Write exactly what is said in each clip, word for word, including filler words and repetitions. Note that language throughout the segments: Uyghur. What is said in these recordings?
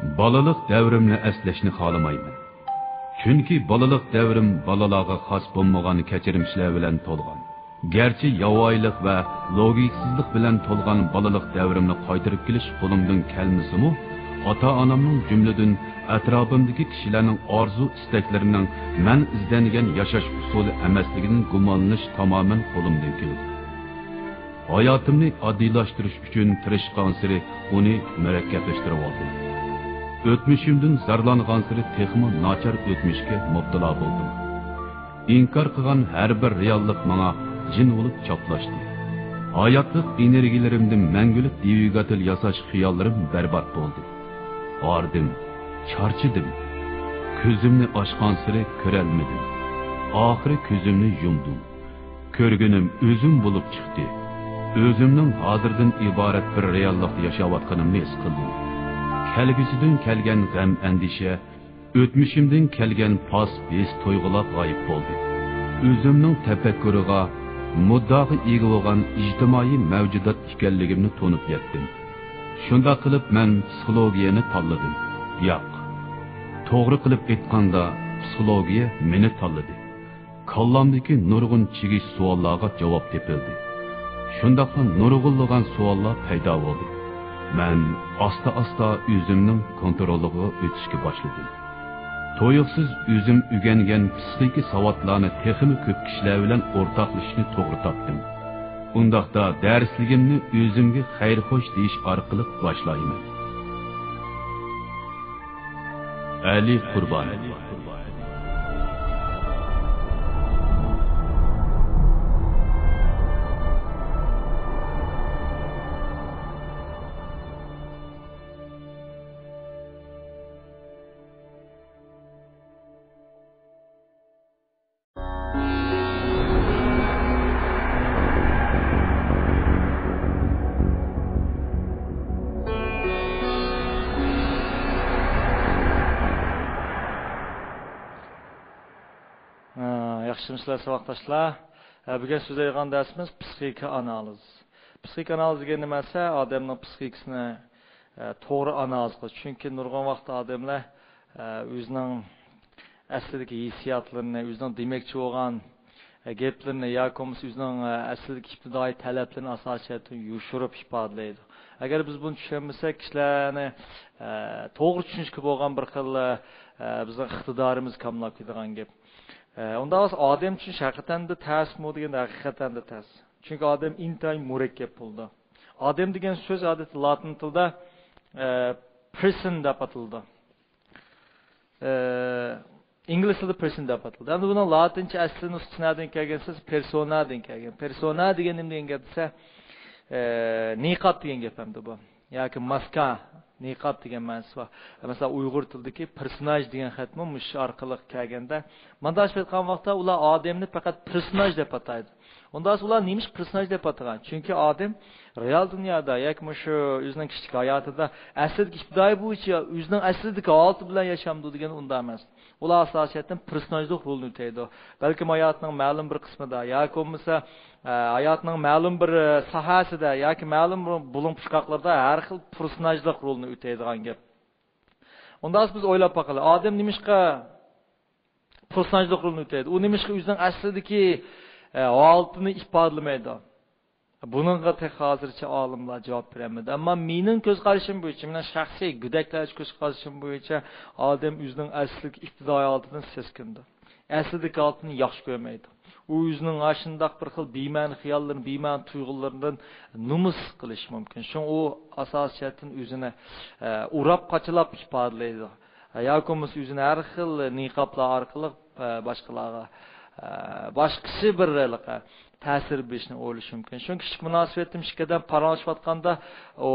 بالىلىق دەۋرىمنى ئەسلەشنى خالىمايمەن. چۈنكى بالىلىق دەۋرىم بالىلارغا خاس بولمىغان كەچۈرمىشلەر بىلەن تولغان. گەرچە ياۋايىلىق ۋە لوگىكىسىزلىق بىلەن تولغان بالىلىق دەۋرىمنى قايتۇرۇپ كېلىش قولۇمدىن كەلمىسىمۇ، ئاتا-ئانامنىڭ، جۈملىدىن ئەتراپىمدىكى كىشىلەرنىڭ ئارزۇ-ئىستەكلىرىنىڭ مەن ئىزدەنگەن ياشاش ئۇسۇلى ئەمەسلىكىدىن گۇمانلىنىش تامامەن قولۇمدىن كېلىدۇ. ھاياتىمنى ئاددىيلاشتۇرۇش ئۈچۈن تىرىشقانسېرى ئۇنى مۇرەككەپلەشتۈرۈۋالدىم. ئۆتمۈشۈمدىن زارلانغانسېرى تېخىمۇ ناچار ئۆتمۈشكە مۇپتىلا بولدۇم. ئىنكار قىلغان ھەر بىر رېئاللىق ماڭا جىن بولۇپ چاپلاشتى. ھاياتلىق ئېنېرگىيەلىرىمدىن مەڭگۈلۈك دۋىگاتېل ياساش خىياللىرىم بەربات بولدى. ھاردىم، چارچىدىم. كۆزۈمنى ئاچقانسېرى كۆرەلمىدىم. ئاخىرى كۆزۈمنى يۇمدۇم. كۆرگىنىم ئۆزۈم بولۇپ چىقتى. ئۆزۈمنىڭ ھازىردىن ئىبارەت بىر رېئاللىقتا ياشاۋاتقىنىمنى ھېس قىلدىم. كەلگۈسىدىن كەلگەن غەم-ئەندىشە، ئۆتمۈشۈمدىن كەلگەن پاس ھېس-تۇيغۇلار غايىب بولدى. ئۆزۈمنىڭ تەپەككۇرىغا، مۇددىئاغا ئىگە بولغان ئىجتىمائىي مەۋجۇدات ئىكەنلىكىمنى تونۇپ يەتتىم. شۇنداق قىلىپ مەن پسىخولوگىيەنى تاللىدىم. ياق. توغرا قىلىپ ئېيتقاندا، پسىخولوگىيە مېنى تاللىدى. كاللامدىكى نۇرغۇن چىگىش سوئاللارغا جاۋاب تېپىلدى. شۇنداقلا نۇرغۇنلىغان سوئاللار پەيدا بولدى. مەن ئاستا-ئاستا ئۆزۈمنىڭ كونترولىغا ئۆتۈشكە باشلىدىم. تۇيۇقسىز ئۆزۈم ئۆگەنگەن پسىخىكا ساۋاتلارنى تېخىمۇ كۆپ كىشىلەر بىلەن ئورتاقلىشىشنى توغرا تاپتىم. ئۇنداقتا دەرسلىكىمنى ئۆزۈمگە خەير-خوش دېيىش ئارقىلىق باشلايمەن. ئەلى قۇربان. ھە، ياخشىمۇسىلەر ساۋاقداشلار؟ ھە، بۈگۈن سۆزلەيدىغان دەرسىمىز پسىخىكا ئانالىز. پسىخىكا ئانالىز دېگەن نېمە دېسە، ئادەمنىڭ پسىخىكىسىنى، ھە، توغرا ئانالىز قىلىش. چۈنكى نۇرغۇن ۋاقىتتا ئادەملەر، ھە، ئۆزىنىڭ ئەسلىدىكى ھېسسىياتلىرىنى، ئۆزىنىڭ دېمەكچى بولغان، ھە، گەپلىرىنى ياكى بولمىسا ئۆزىنىڭ، ھە، ئەسلىدىكى ئىپتىدائىي تەلەپلىرىنى ئاساسىي جەھەتتىن يوشۇرۇپ ئىپادىلەيدۇ. ئەگەر بىز بۇنى چۈشەنمىسەك، كىشىلەرنى، ھە، توغرا چۈشىنىشكە بولغان بىر خىل، ھە، بىزنىڭ ئىقتىدارىمىز كاملاپ كېتىدىغان گەپ. ئە، ئۇنداق بولسا ئادەم چۈشىنىش ھەقىقەتەندە تەسمۇ دېگەندە ھەقىقەتەندە تەس. چۈنكى ئادەم ئىنتايىن مۇرەككەپ بولىدۇ. ئادەم دېگەن سۆز ئادەتتە لاتىن تىلدا، ئە، پېرسون دەپ ئاتىلىدۇ. ئە، ئىنگلىز تىلىدا پېرسون دەپ ئاتىلىدۇ. ئەمدى بۇنىڭ لاتىنچە ئەسلى نۇسخىسى نەدىن كەلگەن دېسە، پېرسونا دىن كەلگەن. پېرسونا دېگەن نېمە دېگەن گەپ دېسە، ئە، نىقاب دېگەن گەپ ئەمدى بۇ. ياكى ماسكا، نىقاب دېگەن مەنىسى بار. مەسىلەن، ئۇيغۇر تىلىدىكى پېرسوناژ دېگەن خەتمۇ مۇشۇ ئارقىلىق كەلگەندە، مانداق ئېيتقان ۋاقىتتا ئۇلار ئادەمنى پەقەت پېرسوناژ دەپ ئاتايدۇ. ئۇنداق ئۇلار نېمىشقا پېرسوناژ دەپ ئاتىغان؟ چۈنكى ئادەم رېئال دۇنيادا ياكى مۇشۇ ئۆزىنىڭ كىشىلىك ھاياتىدا ئەسلىدىكى ئىپتىدائىي بويىچە ئۆزىنىڭ ئەسلىدىكى ھالىتى بىلەن ياشامدۇ دېگەن ئۇنداق ئەمەس. ئۇلار ئاساسىيەتتىن پېرسوناژلىق رولنى ئۆتەيدۇ. بەلكىم ھاياتنىڭ مەلۇم بىر قىسمىدا ياكى بولمىسا، ئە، ھاياتنىڭ مەلۇم بىر، ئە، ساھەسىدە ياكى مەلۇم بىر بۇلۇڭ پۇچقاقلىرىدا ھەر خىل پېرسوناژلىق رولنى ئۆتەيدىغان گەپ. ئۇنداق بولسا بىز ئويلاپ باقىلى، ئادەم نېمىشقا پېرسوناژلىق رولنى ئۆتەيدۇ؟ ئۇ نېمىشقا ئۆزىنىڭ ئەسلىدىكى، ئە، ھالىتىنى ئىپادىلىمەيدۇ؟ بۇنىڭغا تېخى ھازىرچە ئالىملار جاۋاب بېرەلمىدى. ئەمما مېنىڭ كۆز قارىشىم بويىچە، مېنىڭ شەخسىي گۆدەكلەرچە كۆز قارىشىم بويىچە ئادەم ئۆزىنىڭ ئەسلىدىكى ئىپتىدائىي ھالىتىدىن سەسكىنىدۇ. ئەسلىدىكى ھالىتىنى ياخشى كۆرمەيدۇ. ئۇ ئۆزىنىڭ ئاشۇنداق بىر خىل بىمەنە خىياللىرىنى، بىمەنە تۇيغۇلىرىدىن نومۇس قىلىشى مۇمكىن. شۇڭا ئۇ ئاساسىي جەھەتتىن ئۆزىنى، ئە، ئوراپ قاچىلاپ ئىپادىلەيدۇ. ياكى بولمىسا ئۆزىنى ھەر خىل نىقابلار ئارقىلىق، ئە، باشقىلارغا، ئە، باشقىچە بىر ھېلىقى تەسىر بېرىشنى ئويلىشى مۇمكىن. شۇڭا كىشىلىك مۇناسىۋەتتىمۇ ئىككى ئادەم پاراڭلىشىۋاتقاندا، ئۇ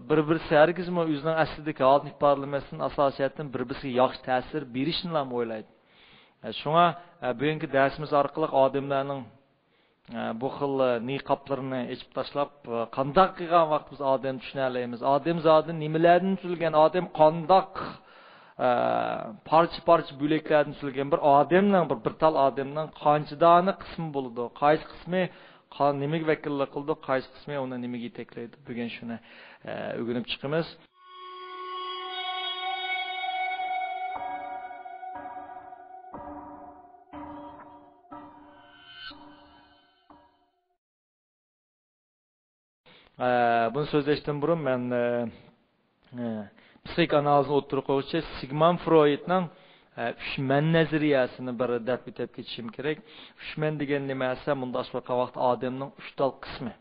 بىر-بىرسى ھەرگىزمۇ ئۆزىنىڭ ئەسلىدىكى ھالىتىنى ئىپادىلىمەستىن، ئاساسىي جەھەتتىن بىر-بىرسىگە ياخشى تەسىر بېرىشنىلا ئويلايدۇ. ئە، شۇڭا، ئە، بۈگۈنكى دەرسىمىز ئارقىلىق ئادەملەرنىڭ ئە، بۇ خىل، ئە، نىقابلىرىنى ئېچىپ تاشلاپ، ئە، قانداق قىلغان ۋاقتىمىز ئادەم چۈشىنەلەيمىز؟ ئادەم زادى نېمىلەردىن تۈزۈلگەن؟ ئادەم قانداق، ئە، پارچە-پارچە بۆلەكلەردىن تۈزۈلگەن؟ بىر ئادەمنىڭ، بىر، بىر تال ئادەمنىڭ قانچە دانە قىسمى بولىدۇ؟ قايسى قىسمى قا-، نېمىگە ۋەكىللىك قىلىدۇ؟ قايسى قىسمى ئۇنى نېمىگە يېتەكلەيدۇ؟ بۈگۈن شۇنى، ئە، ئۆگىنىپ چىقىمىز. ئە، بۇنى سۆزلەشتىن بۇرۇن مەن، ئە، ئە، پسىخىك ئانالىزنى ئوتتۇرىغا قويغۇچە سىگموند فرويدنىڭ، ئە، ئۈچ مەن نەزەرىيەسىنى بىر دەپ ئۆتۈپ كېتىشىم كېرەك. ئۈچ مەن دېگەن نېمە دېسە، مۇنداق قىلغان ۋاقىتتا ئادەمنىڭ ئۈچ تال قىسمى.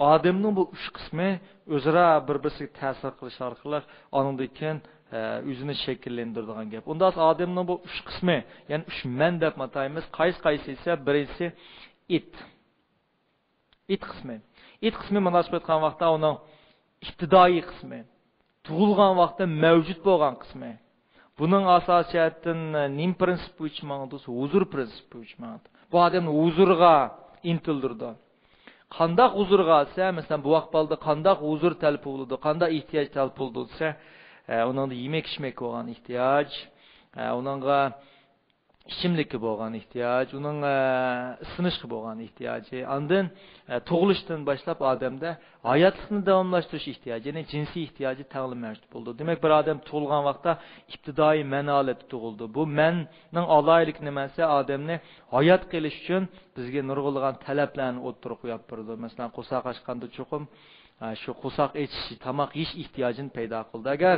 ئادەمنىڭ بۇ ئۈچ قىسمى ئۆزئارا بىر-بىرسىگە تەسىر قىلىش ئارقىلىق ئانىڭدىن كېيىن، ئە، ئۆزىنى شەكىللەندۈرىدىغان گەپ. ئۇنداق ئادەمنىڭ بۇ ئۈچ قىسمى، يەنى ئۈچ مەن دەپ ئاتايمىز. قايسى قايسى دېسە، بىرىنچىسى ئىت. ئىت قىسمى. ئىت قىسمى مۇنداق قىلىپ ئېيتقان ۋاقىتتا ئۇنىڭ ئىپتىدائىي قىسمى. تۇغۇلغان ۋاقىتتا مەۋجۇت بولغان قىسمى. بۇنىڭ ئاساسىي جەھەتتىن، ئە، نېمە پىرىنسىپ بويىچە ماڭىدۇ دېسە، ھۇزۇر پىرىنسىپى بويىچە ماڭىدۇ. بۇ ئادەمنى ھۇزۇرغا ئىنتىلدۈرىدۇ. قانداق ھۇزۇرغا دېسە، مەسىلەن، بۇ ۋاق بالىدا قانداق ھۇزۇر تەلەپ بولىدۇ، قانداق ئېھتىياج تەلەپ بولىدۇ دېسە، ئە، ئۇنىڭدا يېمەك ئىچمەككە بولغان ئېھتىياج، ئە، ئۇنىڭغا ئىچىملىككە بولغان ئېھتىياج، ئۇنىڭ، ئە، ئىسسىنىشقا بولغان ئېھتىياجى، ئاندىن، ئە، تۇغۇلۇشتىن باشلاپ ئادەمدە ھاياتلىقنى داۋاملاشتۇرۇش ئېھتىياجى، يەنى جىنسىي ئېھتىياجى تەڭلا مەۋجۇت بولىدۇ. دېمەك، بىر ئادەم تۇغۇلغان ۋاقىتتا ئىپتىدائىي مەن ھالەتتە تۇغۇلىدۇ. بۇ مەننىڭ ئالاھىدىلىكى نېمە دېسە، ئادەمنى ھايات قېلىش ئۈچۈن بىزگە نۇرغۇنلىغان تەلەپلەرنى ئوتتۇرىغا قويۇپ بېرىدۇ. مەسىلەن، قورساق ئاچقاندا چوقۇم، ئە، شۇ قورساق ئېچىش، تاماق يېيىش ئېھتىياجىنى پەيدا قىلىدۇ. ئەگەر،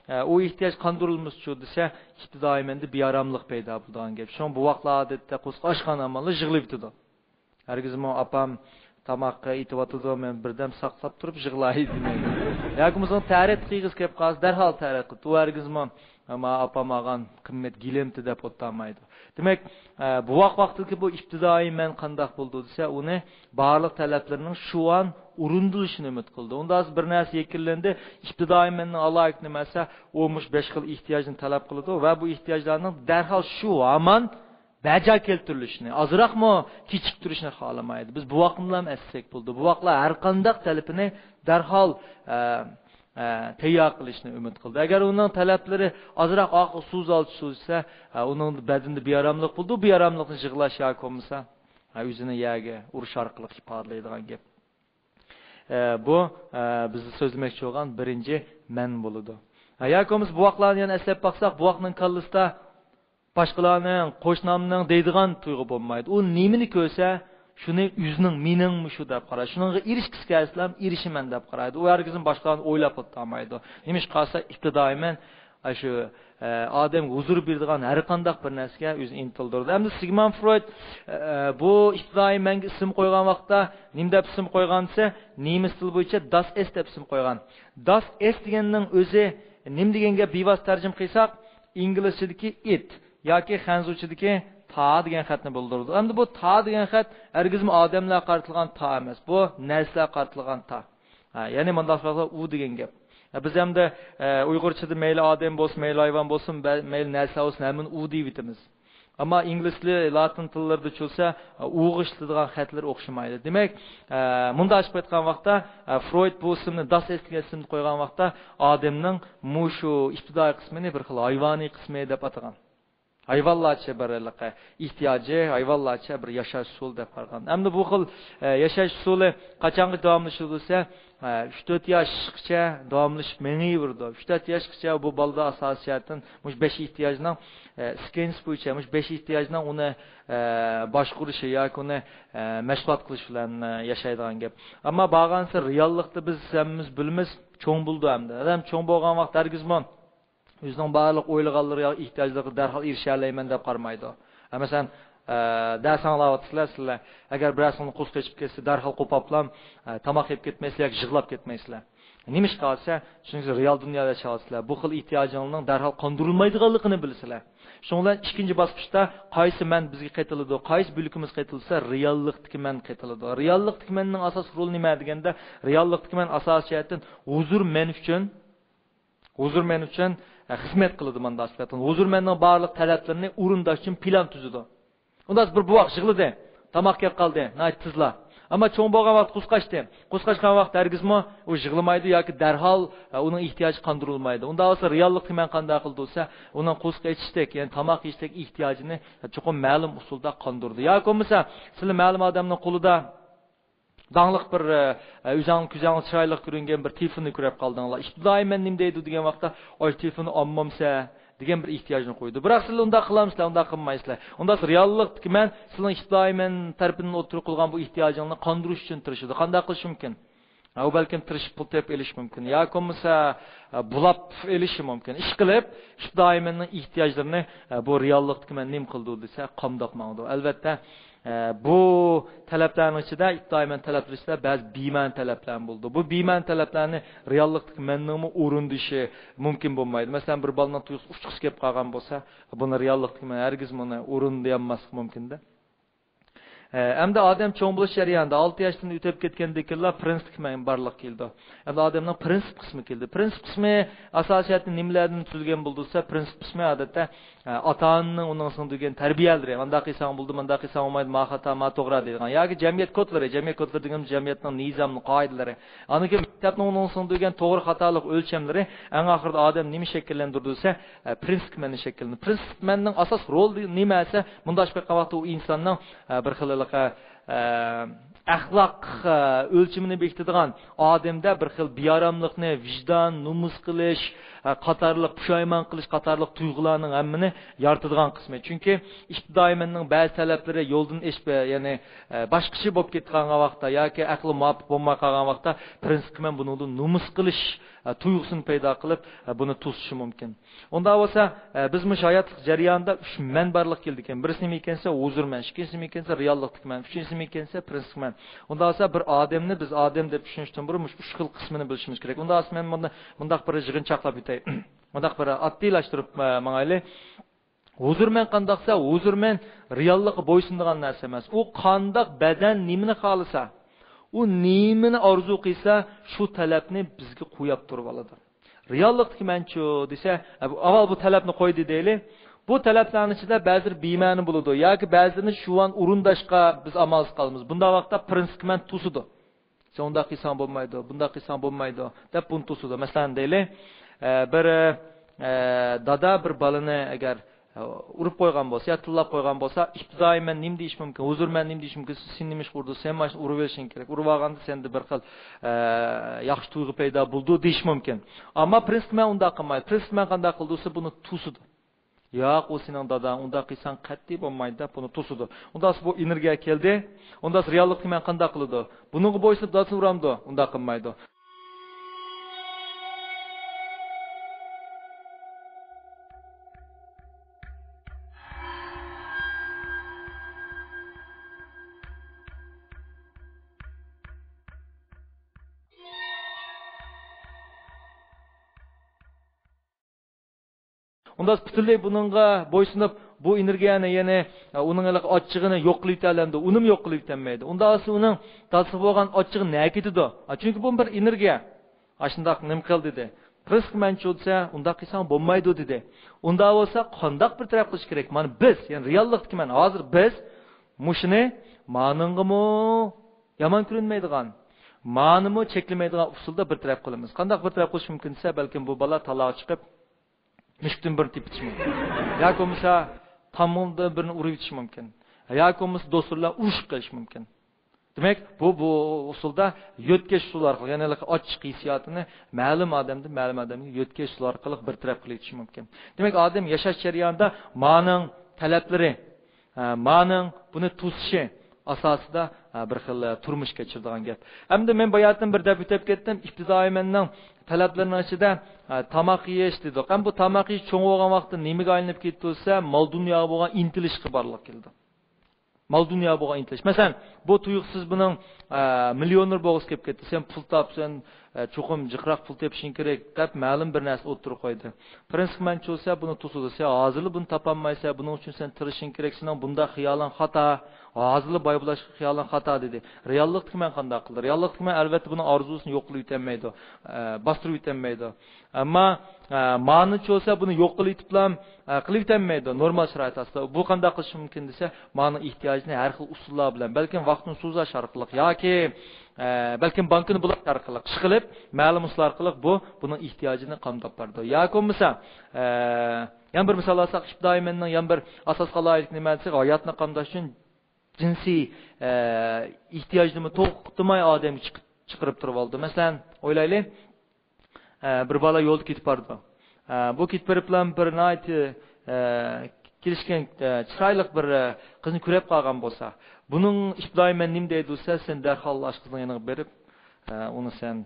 ئە، ئۇ ئېھتىياج قاندۇرۇلمىسىچۇ دېسە، ئىپتىدائىي مەندە بىئاراملىق پەيدا بولىدىغان گەپ. شۇڭا بوۋاقلار ئادەتتە قورسىقى ئاچقان ئامانلا يىغلاۋېتىدۇ. ھەرگىزمۇ ئاپام تاماققا ئېتىۋاتىدۇ، مەن بىردەم ساقلاپ تۇرۇپ يىغلاي دېمەيدۇ. ياكى بولمىسا تەرەت قىلغۇسى كەپ قالسا، دەرھال تەرەت قىلىدۇ. ئۇ ھەرگىزمۇ، ئەمما ئاپام ئالغان قىممەت گىلىمتى دەپ ئولتۇرمايدۇ. دېمەك، ئە، بوۋاق ۋاقتىدىكى بۇ ئىپتىدائىي مەن قانداق بولىدۇ دېسە، ئۇنى بارلىق تەلەپلىرىنىڭ شۇ ئان ئورۇندىلىشىنى ئۈمىد قىلىدۇ. ئۇنداق بىر نەرسە يەكۈنلەندى، ئىپتىدائىي مەننىڭ ئالاھىدىلىكى نېمە دېسە، ئۇ مۇشۇ بەش خىل ئېھتىياجنى تەلەپ قىلىدۇ ۋە بۇ ئېھتىياجلارنىڭ دەرھال شۇ ھامان بەجا كەلتۈرۈلۈشىنى، ئازراقمۇ كېچىكتۈرۈشنى خالىمايدۇ. بىز بوۋاقنى بىلەن ئەسلىسەك بولىدۇ. بوۋاقلار ھەر قانداق تەلىپىنى دەرھال، ئە، ئە، تەييار قىلىشنى ئۈمىد قىلىدۇ. ئەگەر ئۇنىڭ تەلەپلىرى ئازراق ئاخىر سوزۇلسا، سوزۇلسا، ئە، ئۇنىڭ بەدىنىدە بىئاراملىق بولىدۇ. بىئاراملىقنى يىغلاش ياكى بولمىسا، ئە، ئۆزىنى يەرگە ئۇرۇش ئارقىلىق ئىپادىلەيدىغان گەپ. ئە، بۇ، ئە، بىز سۆزلىمەكچى بولغان بىرىنچى مەن بولىدۇ. ئە، ياكى بولمىسا بوۋاقلارنى يەنە ئەسلەپ باقساق، بوۋاقنىڭ كاللىسىدا باشقىلارنىڭ، قوشنامنىڭ دەيدىغان تۇيغۇ بولمايدۇ. ئۇ نېمىنى كۆرسە، شۇنى ئۆزىنىڭ، مېنىڭ مۇشۇ دەپ قارايدۇ. شۇنىڭغا ئېرىشكۈسى كەلسىلەم، ئېرىشىمەن دەپ قارايدۇ. ئۇ ھەرگىزمۇ باشقىلارنى ئويلاپ ئولتۇرمايدۇ. نېمىشقا دېسە، ئىپتىدائىي مەن، ئاشۇ، ئە، ئادەمگە ھۇزۇر بېرىدىغان ھەر قانداق بىر نەرسىگە ئۆزىنى ئىنتىلدۇرىدۇ. ئەمدى سىگموند فرويد، ئە، بۇ ئىپتىدائىي مەنگە ئىسىم قويغان ۋاقىتتا نېمە دەپ ئىسىم قويغان دېسە، نېمىس تىلى بويىچە داس ئېس دەپ ئىسىم قويغان. داس ئېس دېگەننىڭ ئۆزى نېمە دېگەن گەپ، بىۋاسىتە تەرجىمە قىلساق، ئىنگلىزچىدىكى ئىت ياكى خەنزۇچىدىكى تا دېگەن خەتنى بىلدۈرىدۇ. ئەمدى بۇ تا دېگەن خەت ھەرگىزمۇ ئادەملەرگە قارىتىلغان تا ئەمەس. بۇ نەرسىلەرگە قارىتىلغان تا. ھە، يەنى مۇنداق قىلساق، ئۇ دېگەن گەپ. ھە، بىز ئەمدى، ئە، ئۇيغۇرچىدا مەيلى ئادەم بولسۇن، مەيلى ھايۋان بولسۇن، بە-، مەيلى نەرسە بولسۇن، ھەممىنى ئۇ دەيۋېتىمىز. ئەمما ئىنگلىز تىلى، لاتىن تىللىرىدا چۈشسە، ئە، ئۇغا ئىشلىتىدىغان خەتلىرى ئوخشىمايدۇ. دېمەك، ئە، مۇنداق ئېچىپ ئېيتقان ۋاقىتتا، ئە، فرويد بۇ ئىسىمنى، داس ئېس دېگەن ئىسىمنى قويغان ۋاقىتتا، ئادەمنىڭ مۇشۇ ئىپتىدائىي قىسمىنى بىر خىل ھايۋانىي قىسمى دەپ ئاتىغان. ھايۋانلارچە بىر ھېلىقى ئېھتىياجى، ھايۋانلارچە بىر ياشاش ئۇسۇلى دەپ قارىغان. ئەمدى بۇ خىل، ئە، ياشاش ئۇسۇلى قاچانغىچە داۋاملىشىدۇ دېسە، ئە، ئۈچ تۆت ياشقىچە داۋاملىشىپ مېڭىۋېرىدۇ. ئۈچ تۆت ياشقىچە بۇ بالىدا ئاساسىي جەھەتتىن مۇشۇ بەش ئېھتىياجنىڭ، ئە، سېكۋېنس بويىچە مۇشۇ بەش ئېھتىياجنىڭ ئۇنى، ئە، باشقۇرۇشى ياكى ئۇنى، ئە، مەشغۇلات قىلىش بىلەن، ئە، ياشايدىغان گەپ. ئەمما بارغانسېرى رېئاللىقتا بىز ھەممىمىز بىلىمىز، چوڭ بولىدۇ ئەمدى. ئادەم چوڭ بولغان ۋاقىت ھەرگىزمۇ ئۆزىنىڭ بارلىق ئويلىغانلىرى، ئېھتىياجلىرىغا دەرھال ئېرىشەلەيمەن دەپ قارىمايدۇ. ھە، مەسىلەن، ئە، دەرس ئاڭلاۋاتىسىلەر سىلەر. ئەگەر بىرەرسىڭىزنىڭ قورسىقى ئېچىپ كەتسە، دەرھال قوپاپلا، ئە، تاماق يەپ كەتمەيسىلەر ياكى يىغلاپ كەتمەيسىلەر. نېمىشقا دېسە، چۈنكى سىز رېئال دۇنيادا ياشاۋاتىسىلەر. بۇ خىل ئېھتىياجىڭلارنىڭ دەرھال قاندۇرۇلمايدىغانلىقىنى بىلىسىلەر. شۇنىڭ بىلەن ئىككىنچى باسقۇچتا قايسى مەن بىزگە قېتىلىدۇ، قايسى بۆلىكىمىز قېتىلسا، رېئاللىقتىكى مەن قېتىلىدۇ. رېئاللىقتىكى مەننىڭ ئاساسلىق رولى نېمە دېگەندە، رېئاللىقتىكى مەن ئاساسىي جەھەتتىن ھۇزۇر مەن ئۈچۈن ھۇزۇر مەن ئۈچۈن، ئە، خىزمەت قىلىدۇ مانا داستىكەتتىن. ھۇزۇر مەننىڭ بارلىق تەلەپلىرىنى ئورۇنداش ئۈچۈن پىلان تۈزىدۇ. ئۇنداق بىر بوۋاق يىغلىدى. تاماق يەپ قالدى. ناھايىتى تېزلا. ئەمما چوڭ بولغان ۋاقىت قورسىقى ئاچتى. قورسىقى ئاچقان ۋاقىت ھەرگىزمۇ ئۇ يىغلىمايدۇ ياكى دەرھال، ئە، ئۇنىڭ ئېھتىياجى قاندۇرۇلمايدۇ. ئۇنداق بولسا رېئاللىقتا مەن قانداق قىلدى دېسە، ئۇنىڭ قورسىقى ئېچىشتەك، يەنى تاماق يېيىشتەك ئېھتىياجىنى چوقۇم مەلۇم ئۇسۇلدا قاندۇرىدۇ. ياكى بولمىسا، سىلەر مەلۇم ئادەمنىڭ قولىدا داڭلىق بىر، ئە، ئۆزەڭ كۆزەڭ چىرايلىق كۆرۈنگەن بىر تېلېفوننى كۆرۈپ قالدىڭلار. ئىپتىدائىي مەن نېمە دەيدۇ دېگەن ۋاقىتتا، ئاي، تېلېفوننى ئالمامسە دېگەن بىر ئېھتىياجنى قويىدۇ. بىراق سىلەر ئۇنداق قىلامسىلەر، ئۇنداق قىلمايسىلەر. ئۇنداق رېئاللىقتىكى مەن سىلىنىڭ ئىپتىدائىي مەن تەرىپىدىن ئوتتۇرىغا قويغان بۇ ئېھتىياجىڭنى قاندۇرۇش ئۈچۈن تىرىشىدۇ. قانداق قىلىش مۇمكىن؟ ئۇ بەلكىم تىرىشىپ پۇل تېپىپ ئېلىشى مۇمكىن. ياكى بولمىسا، ئە، بۇلاپ ئېلىشى مۇمكىن. ئىشقىلىپ، ئىپتىدائىي مەننىڭ ئېھتىياجلىرىنى، ئە، بۇ رېئاللىقتىكى مەن نېمە قىلىدۇ دېسە، قامداپ ماڭىدۇ. ئەلۋەتتە، ئە، بۇ تەلەپلەرنىڭ ئىچىدە، ئىپتىدائىي مەن تەلەپلىرى ئىچىدە بەزى بىمەنە تەلەپلەر بولىدۇ. بۇ بىمەنە تەلەپلەرنى رېئاللىقتىكى مەننىڭمۇ ئورۇندىشى مۇمكىن بولمايدۇ. مەسىلەن، بىر بالىنىڭ تۇيغۇسى ئۇچقۇسى كېلىپ قالغان بولسا، بۇنى رېئاللىقتىكى مەن ھەرگىز بۇنى ئورۇندىيالماسلىق مۇمكىن-دە. ئە، ئەمدى ئادەم چوڭ بولۇش جەريانىدا، ئالتە ياشتىن ئۆتۈپ كەتكەندىن كېيىنلا پرىنسىپ مەن بارلىققا كېلىدۇ. ئەمدى ئادەمنىڭ پرىنسىپ قىسمى كېلىدى. پرىنسىپ قىسمى ئاساسىيەتتە نېمىلەردىن تۈزۈلگەن بولىدۇ دېسە، پرىنسىپ قىسمى ئادەتتە، ئە، ئاتا-ئانىنىڭ ئۇنىڭ سىڭدۈرگەن تەربىيەلىرى، مۇنداق قىلساڭ بولىدۇ، مۇنداق قىلساڭ بولمايدۇ، ما خاتا، ما توغرا دەيدىغان. ياكى جەمئىيەت كودلىرى، جەمئىيەت كودلىرى دېگىنىمىز جەمئىيەتنىڭ نىزامى، قائىدىلىرى. ئاندىن كېيىن مەكتەپنىڭ ئۇنىڭ سىڭدۈرگەن توغرا خاتالىق ئۆلچەملىرى، ئەڭ ئاخىرىدا ئادەم نېمە شەكىللەندۈرىدۇ دېسە، ئە، پرىنسىپ مەننى شەكىللىنىدۇ. پرىنسىپ مەننىڭ ئاساس رولى نېمە دېسە، مۇنداق بولۇپ قالغان ۋاقىتتا ئۇ ئىنساننىڭ، ئە، بىر خىل ھېلىقى، ئە، ئەخلاق، ئە، ئۆلچىمىنى بېكىتىدىغان، ئادەمدە بىر خىل بىئاراملىقنى، ۋىجدان، نومۇس قىلىش، ئە، قاتارلىق، پۇشايمان قىلىش قاتارلىق تۇيغۇلارنىڭ ھەممىنى يارىتىدىغان قىسمى. چۈنكى ئىپتىدائىي مەننىڭ بەزى تەلەپلىرى يولدىن ئېشىپ، ئە، يەنى، ئە، باشقىچە بولۇپ كېتىدىغان ۋاقىتتا ياكى ئەقلى مۇۋاپىق بولماي قالغان ۋاقىتتا پرىنسىپ مەن بۇنىڭدىن نومۇس قىلىش، ئە، تۇيغۇسىنى پەيدا قىلىپ، ئە، بۇنى توسۇشى مۇمكىن. ئۇنداق بولسا، ئە، بىز مۇشۇ ھاياتلىق جەريانىدا ئۈچ مەن بارلىق كېلىدىكەن. بىرسى نېمە ئىكەنسە، ھۇزۇر مەن، ئىككىنچىسى نېمە ئىكەنسە، رېئاللىقتىكى مەن، ئۈچىنچىسى نېمە ئىكەنسە، پرىنسىپ مەن. ئۇنداق بولسا، بىر ئادەمنى بىز ئادەم دەپ چۈشىنىشتىن بۇرۇن مۇشۇ ئۈچ خىل قىسمىنى بىلىشىمىز كېرەك. ئۇنداق بولسا، مەن بۇنى مۇنداق بىر يىغىنچاقلاپ ئۆتەي. مۇنداق بىر ئاددىيلاشتۇرۇپ، ئە، ماڭايلى. ھۇزۇر مەن قانداقسا، ھۇزۇر مەن رېئاللىققا بويسۇنىدىغان نەرسە ئەمەس. ئۇ قانداق بەدەن نېمىنى خالىسا، ئۇ نېمىنى ئارزۇ قىلسا، شۇ تەلەپنى بىزگە قوياپ تۇرۇۋالىدۇ. رېئاللىقتىكى مەنچۇ دېسە، ئە، بۇ، ئاۋۋال بۇ تەلەپنى قويدى دەيلى. بۇ تەلەپلەرنىڭ ئىچىدە بەزىلىرى بىمەنە بولىدۇ ياكى بەزىلىرىنى شۇۋان ئورۇنداشقا بىز ئامالسىز قالىمىز. بۇنداق ۋاقىتتا پرىنسىپكە مەن توسىدۇ. سەن ئۇنداق قىلساڭ بولمايدۇ، بۇنداق قىلساڭ بولمايدۇ، دەپ بۇنى توسىدۇ. مەسىلەن، دەيلى، ئە، بىر، ئە، دادا بىر بالىنى ئەگەر، ئە، ئۇرۇپ قويغان بولسا يا تىللاپ قويغان بولسا، ئىپتىدائىي مەن نېمە دېيىش مۇمكىن؟ ھۇزۇر مەن نېمە دېيىش مۇمكىن؟ سېنى نېمە ئىشقا ئۇردى؟ سەن مانا شۇنى ئۇرۇۋېلىشىڭ كېرەك. ئۇرۇۋالغاندا سەندە بىر خىل، ئە، ياخشى تۇيغۇ پەيدا بولىدۇ دېيىش مۇمكىن. ئەمما پرىنسىپ مەن ئۇنداق قىلمايدۇ. پرىنسىپ مەن قانداق قىلىدۇ دېسە، بۇنى توسىدۇ. ياق، ئۇ سېنىڭ داداڭ، ئۇنداق قىلساڭ قەتئىي بولمايدۇ دەپ بۇنى توسىدۇ. ئۇنداقسا بۇ ئېنېرگىيە كەلدى. ئۇنداقسا رېئاللىقتا مەن قانداق قىلىدۇ؟ بۇنىڭغا بويسۇنۇپ دادىسىنى ئۇرامدۇ؟ ئۇنداق قىلمايدۇ. ئۇنداق پۈتۈنلەي بۇنىڭغا بويسۇنۇپ، بۇ ئېنېرگىيەنى، يەنى، ئۇنىڭ ھېلىقى ئاچچىقىنى يوق قىلىۋېتەلەمدۇ؟ ئۇنىمۇ يوق قىلىۋېتەلمەيدۇ. ئۇنداق بولسا ئۇنىڭ دادىسىغا بولغان ئاچچىقى نەگە كېتىدۇ؟ ئا، چۈنكى بۇ بىر ئېنېرگىيە. ئاشۇنداق نېمە قىل دېدى. پرىنسىپكە مەن چۇ دېسە، ئۇنداق قىلساڭ بولمايدۇ دېدى. ئۇنداق بولسا قانداق بىر تەرەپ قىلىش كېرەك؟ مانا بىز، يەنى رېئاللىقتىكى مەن، ھازىر بىز مۇشۇنى مانىڭغىمۇ يامان كۆرۈنمەيدىغان، مانىمۇ چەكلىمەيدىغان ئۇسۇلدا بىر تەرەپ قىلىمىز. قانداق بىر تەرەپ قىلىش مۇمكىن دېسە، بەلكىم بۇ بالا تالاغا چىقىپ، مۈشۈكتىن بىرنى تېپىۋېتىشى مۇمكىن. ياكى بولمىسا تامغىدىن بىرنى ئۇرۇۋېتىشى مۇمكىن. ياكى بولمىسا دوستلار بىلەن ئۇرۇشۇپ قېلىشى مۇمكىن. دېمەك، بۇ، بۇ ئۇسۇلدا يۆتكەش ئۇسۇلى ئارقىلىق، يەنى ھېلىقى ئاچچىق ھېسسىياتىنى مەلۇم ئادەمدىن مەلۇم ئادەمگە يۆتكەش ئۇسۇلى ئارقىلىق بىر تەرەپ قىلىۋېتىشى مۇمكىن. دېمەك، ئادەم ياشاش جەريانىدا مانىڭ تەلەپلىرى، ھە، مانىڭ بۇنى توسۇشى ئاساسىدا، ھە، بىر خىل، ھە، تۇرمۇش كەچۈرىدىغان گەپ. ئەمدى مەن باياتىن بىر دەپ ئۆتۈپ كەتتىم، ئىپتىدائىي مەننىڭ تەلەپلىرىنىڭ ئىچىدە، ھە، تاماق يېيىش دېدۇق. ئەمدى بۇ تاماق يېيىش چوڭ بولغان ۋاقىتتا نېمىگە ئايلىنىپ كېتىدۇ دېسە، مال دۇنياغا بولغان ئىنتىلىشقا بارلىق كېلىدۇ. مال دۇنياغا بولغان ئىنتىلىش. مەسىلەن، بۇ تۇيۇقسىز بۇنىڭ، ئە، مىليونېر بولغۇسى كېلىپ كەتتى. سەن پۇل تاپسەن، ئە، چوقۇم جىقراق پۇل تېپىشىڭ كېرەك دەپ مەلۇم بىر نەرسە ئوتتۇرىغا قويدى. پرىنسىپ مەن چۇ دېسە، بۇنى توسىدۇ. سەن ھازىرلا بۇنى تاپالمايسەن، بۇنىڭ ئۈچۈن سەن تىرىشىڭ كېرەك، سېنىڭ بۇنداق خىيالىڭ خاتا، ھازىرلا باي بولۇش خىيالىڭ خاتا دېدى. رېئاللىقتىكى مەن قانداق قىلدى؟ رېئاللىقتىكى مەن ئەلۋەتتە بۇنىڭ ئارزۇسىنى يوق قىلىۋېتەلمەيدۇ، ئە، باستۇرۇۋېتەلمەيدۇ. ئەمما، ئە، مانىچۇ دېسە بۇنى يوق قىلىۋېتىپلا، ئە، قىلىۋېتەلمەيدۇ نورمال شارائىت ئاستىدا. بۇ قانداق قىلىشى مۇمكىن دېسە، مانىڭ ئېھتىياجىنى ھەر خىل ئۇسۇللار بىلەن، بەلكىم ۋاقتىنى سوزۇش ئارقىلىق ياكى، ئە، بەلكىم بانكىنى بۇلاش ئارقىلىق، ئىشقىلىپ مەلۇم ئۇسۇل ئارقىلىق بۇ، بۇنىڭ ئېھتىياجىنى قامداپ بارىدۇ. ياكى بولمىسا، ئە، يەنە بىر مىسال ئالساق، ئىپتىدائىي مەننىڭ يەنە بىر ئاساسقا لايىق نېمە دېسەك، ھاياتنى قامداش ئۈچۈن جىنسىي، ئە، ئېھتىياجنىمۇ توختىماي ئادەمگە چىق-، چىقىرىپ تۇرۇۋالىدۇ. مەسىلەن، ئويلايلى، ئە، بىر بالا يولدا كېتىپ بارىدۇ. ئە، بۇ كېتىپ بېرىپلا بىر ناھايىتى، ئە، كېلىشكەن، ئە، چىرايلىق بىر، ئە، قىزنى كۆرۈپ قالغان بولسا، بۇنىڭ ئىپتىدائىي مەن نېمە دەيدۇ دېسە، سەن دەرھال ئاشۇ قىزنىڭ يېنىغا بېرىپ، ئە، ئۇنى سەن،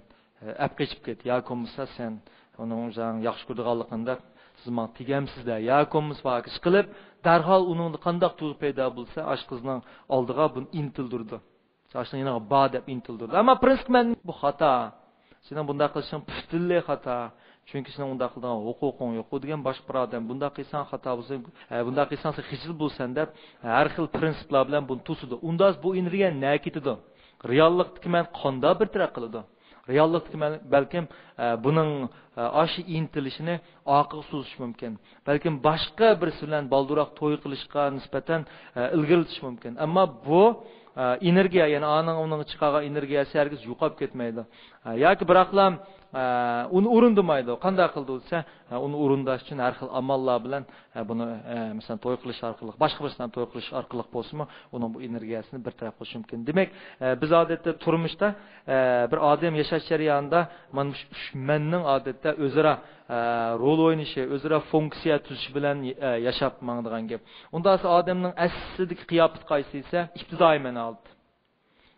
ئە، ئەپ قېچىپ كەت، ياكى بولمىسا سەن ئۇنىڭ ئۆزۈڭ ياخشى كۆرىدىغانلىقىنى دەپ، سىز ماڭا تېگەمسىز دە، ياكى بولمىسا پاكىز قىلىپ، دەرھال ئۇنىڭدا قانداق تۇيغۇ پەيدا بولسا، ئاشۇ قىزنىڭ ئالدىغا بۇنى ئىنتىلدۈرىدۇ. ئاشۇنىڭ يېنىغا بار دەپ ئىنتىلدۈرىدۇ. ئەمما پرىنسىپ مەن بۇ خاتا. سېنىڭ بۇنداق قىلىشىڭ پۈتۈنلەي خاتا. چۈنكى سېنىڭ ئۇنداق قىلىدىغان ھوقۇقۇڭ يوق. ئۇ دېگەن باشقا بىر ئادەم. بۇنداق قىلساڭ خاتا بولسا، ئە، بۇنداق قىلساڭ سەن خىجىل بولىسەن دەپ، ھەر خىل پرىنسىپلار بىلەن بۇنى توسىدۇ. ئۇنداق بۇ ئېنېرگىيە نەگە كېتىدۇ؟ رېئاللىقتىكى مەن قانداق بىر تەرەپ قىلىدۇ؟ رېئاللىقتىكى مەن بەلكىم، ئە، بۇنىڭ، ئە، ئاشۇ ئىنتىلىشىنى ئارقىغا سوزۇشى مۇمكىن. بەلكىم باشقا بىرسى بىلەن بالدۇرراق توي قىلىشقا نىسبەتەن، ئە، ئىلگىرىلىتىشى مۇمكىن. ئەمما بۇ، ئە، ئېنېرگىيە، يەنى ئانىڭ ئۇنىڭغا چىقارغان ئېنېرگىيەسى ھەرگىز يوقاپ كەتمەيدۇ. ئە، ياكى بىراقلا، ئە، ئۇنى ئورۇندىمايدۇ. قانداق قىلىدۇ دېسە، ئە، ئۇنى ئورۇنداش ئۈچۈن ھەر خىل ئاماللار بىلەن، ئە، بۇنى، ئە، مەسىلەن، توي قىلىش ئارقىلىق، باشقا بىرسى بىلەن توي قىلىش ئارقىلىق بولسىمۇ، ئۇنىڭ بۇ ئېنېرگىيەسىنى بىر تەرەپ قىلىشى مۇمكىن. دېمەك، ئە، بىز ئادەتتە تۇرمۇشتا، ئە، بىر ئادەم ياشاش جەريانىدا مانا مۇشۇ ئۈچ مەننىڭ ئادەتتە ئۆزئارا، ئە، رول ئوينىشى، ئۆزئارا فۇنكسىيە تۈزۈشى بىلەن، ئە، ياشاپ ماڭىدىغان گەپ. ئۇنداق بولسا ئادەمنىڭ ئەسلىدىكى قىياپىتى قايسى دېسە، ئىپتىدائىي مەن ھالىتى.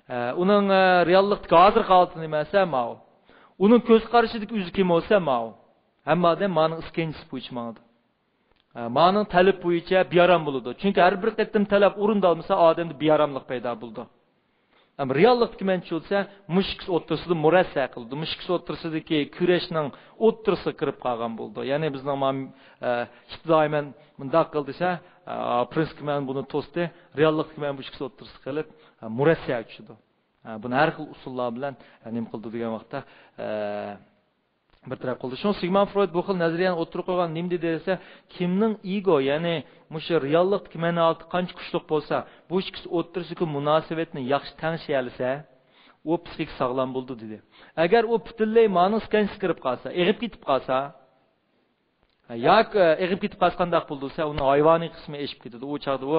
ئە، ئۇنىڭ، ئە، رېئاللىقتىكى ھازىرقى ھالىتى نېمە دېسە، ماۋۇ. ئۇنىڭ كۆز قارىشىدىكى ئۆزى كىم بولسا، ماۋۇ. ھەممە ئادەم مانىڭ ئىسكەنجىسى بويىچە ماڭىدۇ. ئە، مانىڭ تەلىپى بويىچە بىئارام بولىدۇ. چۈنكى ھەر بىر قېتىم تەلەپ ئورۇندالمىسا، ئادەمدە بىئاراملىق پەيدا بولىدۇ. ئەمما رېئاللىقتىكى مەنچە بولسا، مۇشۇ ئىككىسى ئوتتۇرىسىدا مۇرەسسە قىلىدۇ. مۇشۇ ئىككىسى ئوتتۇرىسىدىكى كۈرەشنىڭ ئوتتۇرىسىغا كىرىپ قالغان بولىدۇ. يەنى بىزنىڭ ما-، ئە، ئىپتىدائىي مەن مۇنداق قىل دېسە، ئە، پرىنسىپكە مەن بۇنى توستى. رېئاللىقتىكى مەن بۇ ئىككىسى ئوتتۇرىسىغا قېلىپ، ئە، مۇرەسسەگە چۈشىدۇ. ئە، بۇنى ھەر خىل ئۇسۇللار بىلەن، ئە، نېمە قىلىدۇ دېگەن ۋاقىتتا، ئە، بىر تەرەپ قىلدى. شۇڭا سىگموند فرويد بۇ خىل نەزەرىيەنى ئوتتۇرىغا قويغان، نېمە دېدى دېسە، كىمنىڭ ئېگو، يەنى مۇشۇ رېئاللىقتىكى مەن ھالىتى قانچە كۈچلۈك بولسا، بۇ ئىككىسى ئوتتۇرىسىدىكى مۇناسىۋەتنى ياخشى تەڭشىيەلىسە، ئۇ پسىخىكا ساغلام بولىدۇ دېدى. ئەگەر ئۇ پۈتۈنلەي مانىڭ ئىسكەنجىسىگە كىرىپ قالسا، ئېغىپ كېتىپ قالسا، ياكى ئېغىپ كېتىپ قالسا قانداق بولىدۇ دېسە، ئۇنىڭ ھايۋانىي قىسمى ئېشىپ كېتىدۇ. ئۇ چاغدا ئۇ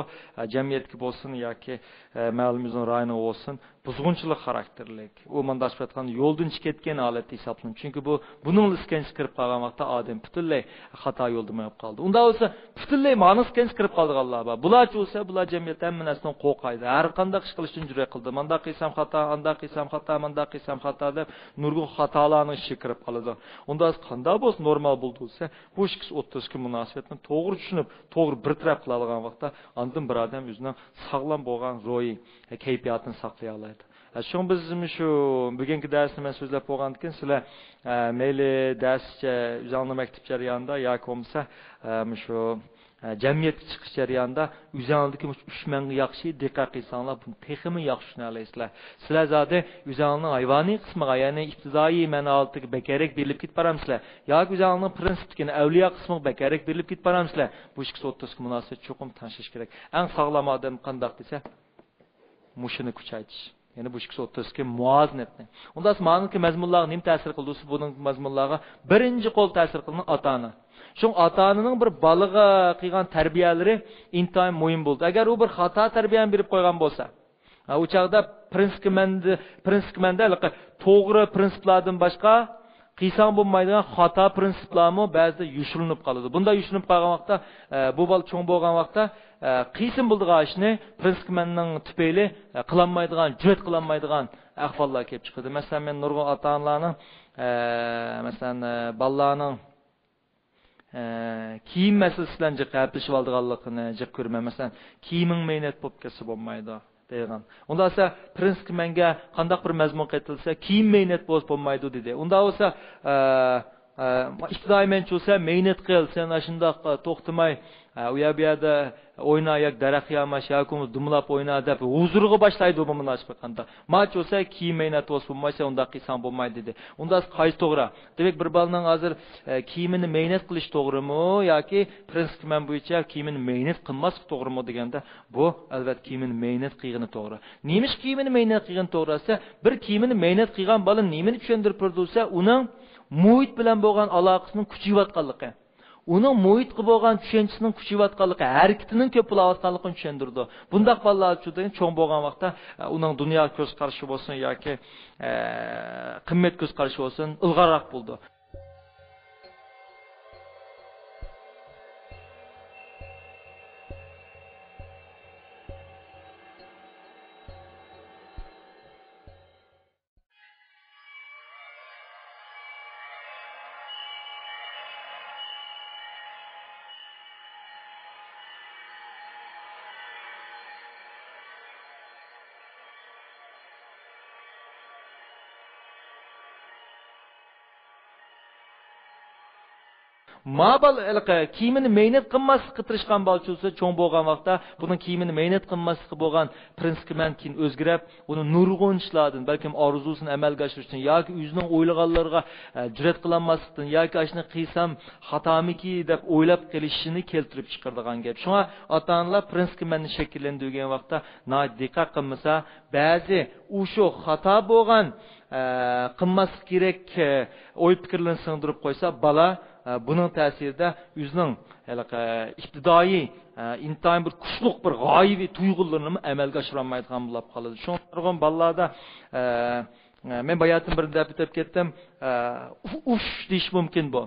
جەمئىيەتكە بولسۇن ياكى مەلۇم ئۆزىنىڭ رايونىغا بولسۇن، بۇزغۇنچىلىق خاراكتېرلىك. ئۇ مانداق ئېيتقاندا يولدىن چىقىپ كەتكەن ھالەتتە ھېسابلىنىدۇ. چۈنكى بۇ، بۇنىڭلا ئىسكەنجىسىگە كىرىپ قالغان ۋاقىتتا ئادەم پۈتۈنلەي خاتا يولدا مېڭىپ قالدى. ئۇنداق بولسا، پۈتۈنلەي مانىڭ ئىسكەنجىسىگە كىرىپ قالىدىغانلار بار. بۇلارچە بولسا، بۇلار جەمئىيەتتە ھەممە نەرسىدىن قورقايدۇ. ھەر قانداق ئىش قىلىشتىن جۈرئەت قىلىدۇ. مانداق قىلسام خاتا، ئانداق قىلسام خاتا، مانداق قىلسام خاتا دەپ نۇرغۇن خاتالارنىڭ ئىچىگە كىرىپ قالىدۇ. ئۇنداق قانداق بولسا نورمال بولىدۇ دېسە، بۇ ئىككىسى ئوتتۇرىسىدىكى مۇناسىۋەتنى توغرا چۈشىنىپ، توغرا بىر تەرەپ قىلالىغان ۋاقىتتا، ئاندىن بىر ئادەم ئۆزىنىڭ ساغلام بولغان روھىي كەيپىياتىنى ساقلىيالايدۇ. شۇڭا بىز شۇ بۈگۈنكى دەرسنى مەن سۆزلەپ بولغاندىن كېيىن، سىلەر، ئە، مەيلى دەرسچە ئۆزۈڭلار مەكتەپ جەريانىدا ياكى بولمىسا، ئە، مۇشۇ، ئە، جەمئىيەتكە چىقىش جەريانىدا ئۆزۈڭلاردىكى مۇشۇ ئۈچ مەنگە ياخشى دىققەت قىلساڭلار، بۇنى تېخىمۇ ياخشى چۈشىنەلەيسىلەر. سىلەر زادى ئۆزۈڭلارنىڭ ھايۋانىي قىسمىغا، يەنى ئىپتىدائىي مەن ھالىتىگە بەكرەك بېرىلىپ كېتىپ بارامسىلەر؟ ياكى ئۆزۈڭلارنىڭ پرىنسىپتىكى ئەۋلىيا قىسمىغا بەكرەك بېرىلىپ كېتىپ بارامسىلەر؟ بۇ ئىككىسى ئوتتۇرىسىدىكى مۇناسىۋەت چوقۇم تەڭشەش كېرەك. ئەڭ ساغلام ئادەم قانداق دېسە، مۇشۇنى كۈچەيتىش. يەنى بۇ ئىككىسى ئوتتۇرىسىدىكى مۇۋازىنەتنى. ئۇنداق مانىڭكى مەزمۇنلارغا نېمە تەسىر قىلىدۇ دېسە، بۇنىڭ مەزمۇنلارغا بىرىنچى قول تەسىر قىلىدىغان ئاتا-ئانا. شۇڭا ئاتا-ئانىنىڭ بىر بالىغا قىلغان تەربىيەلىرى ئىنتايىن مۇھىم بولىدۇ. ئەگەر ئۇ بىر خاتا تەربىيەنى بېرىپ قويغان بولسا، ھە، ئۇ چاغدا پرىنسىپكە مەندە، پرىنسىپكە مەندە ھېلىقى توغرا پرىنسىپلاردىن باشقا قىلساڭ بولمايدىغان خاتا پرىنسىپلارمۇ بەزىدە يوشۇرۇنۇپ قالىدۇ. بۇنداق يوشۇرۇنۇپ قالغان ۋاقىتتا، ئە، بۇ بالا چوڭ بولغان ۋاقىتتا، ئە، قىلسىمۇ بولىدىغان ئىشنى پرىنسىپكە مەننىڭ تۈپەيلى، ئە، قىلالمايدىغان، جۈرئەت قىلالمايدىغان ئەھۋاللار كېلىپ چىقىدۇ. مەسىلەن، مەن نۇرغۇن ئاتا-ئانىلارنىڭ، ئە، مەسىلەن، ئە، بالىلارنىڭ ئە، كىيىم مەسىلىسى بىلەن جىق ھەپىلىشىۋالىدىغانلىقىنى جىق كۆرىمەن. مەسىلەن، «كىيىمىڭ مەينەت بولۇپ كەتسە بولمايدۇ» دەيدىغان. ئۇنداق دېسە، پرىنسىپكە مەنگە قانداق بىر مەزمۇن قېتىلسە، «كىيىم مەينەت بولسا بولمايدۇ» دېدى. ئۇنداق بولسا، ئە، ئە، ئىپتىدائىي مەنچە بولسا، «مەينەت قىل، سەن ئاشۇنداق، ئە، توختىماي، ئە، ئۇ يەر بۇ يەردە ئوينا ياكى دەرەخ ياماش ياكى بولمىسا دومىلاپ ئوينا» دەپ ھۇزۇرغا باشلايدۇ بۇ مۇناسىۋەت قاندا. ماچ بولسا، «كىيىم مەينەت بولسا بولمايسەن، ئۇنداق قىلساڭ بولمايدۇ» دېدى. ئۇنداق قايسى توغرا؟ دېمەك، بىر بالىنىڭ ھازىر، ئە، كىيىمىنى مەينەت قىلىش توغرىمۇ ياكى پرىنسىپ مەن بويىچە كىيىمىنى مەينەت قىلماسلىق توغرىمۇ دېگەندە، بۇ، ئەلۋەتتە، كىيىمىنى مەينەت قىلغىنى توغرا. نېمىش كىيىمىنى مەينەت قىلغىنى توغرا دېسە، بىر كىيىمىنى مەينەت قىلغان بالا نېمىنى چۈشەندۈرۈپ بېرىدۇ دېسە، ئۇنىڭ مۇھىت بىلەن بولغان ئالاقىسىنىڭ كۈچىيىۋاتقانلىقى. ئۇنىڭ مۇھىتقا بولغان چۈشەنچىسىنىڭ كۈچىيىۋاتقانلىقى، ھەرىكىتىنىڭ كۆپ بولۇۋاتقانلىقىنى چۈشەندۈرىدۇ. بۇنداق بالىلار چۈشەندۈرگەن چوڭ بولغان ۋاقىتتا، ئە، ئۇنىڭ دۇنياغا كۆز قارىشى بولسۇن ياكى، ئە، قىممەت كۆز قارىشى بولسۇن، ئىلغارراق بولىدۇ. ما بالا ھېلىقى كىيىمىنى مەينەت قىلماسلىققا تىرىشقان بالىچە بولسا، چوڭ بولغان ۋاقىتتا بۇنىڭ كىيىمىنى مەينەت قىلماسلىقى بولغان پرىنسىپقا مەن كېيىن ئۆزگىرىپ، ئۇنى نۇرغۇن ئىشلاردىن، بەلكىم ئارزۇسىنى ئەمەلگە ئاشۇرۇشتىن ياكى ئۆزىنىڭ ئويلىغانلىرىغا، ئە، جۈرئەت قىلالماسلىقتىن ياكى ئاشۇنى قىلسام خاتامىكى دەپ ئويلاپ قېلىشىنى كەلتۈرۈپ چىقىرىدىغان گەپ. شۇڭا ئاتا-ئانىلار پرىنسىپقا مەننى شەكىللەندۈرگەن ۋاقىتتا ناھايىتى دىققەت قىلمىسا، بەزى ئۇ شۇ خاتا بولغان، ئە، قىلماسلىق كېرەك، ئە، ئوي پىكىرلىرىنى سىڭدۈرۈپ قويسا، بالا، ئە، بۇنىڭ تەسىرىدە ئۆزىنىڭ ھېلىقى ئىپتىدائىي، ئە، ئىنتايىن بىر كۈچلۈك بىر غايىۋى تۇيغۇلىرىنىمۇ ئەمەلگە ئاشۇرالمايدىغان بولۇپ قالىدۇ. شۇڭا نۇرغۇن بالىلاردا، ئە، ئە، مەن باياتىن بىر دەپ ئۆتۈپ كەتتىم، ئە، ئۇ-، ئۇش دېيىش مۇمكىن بۇ.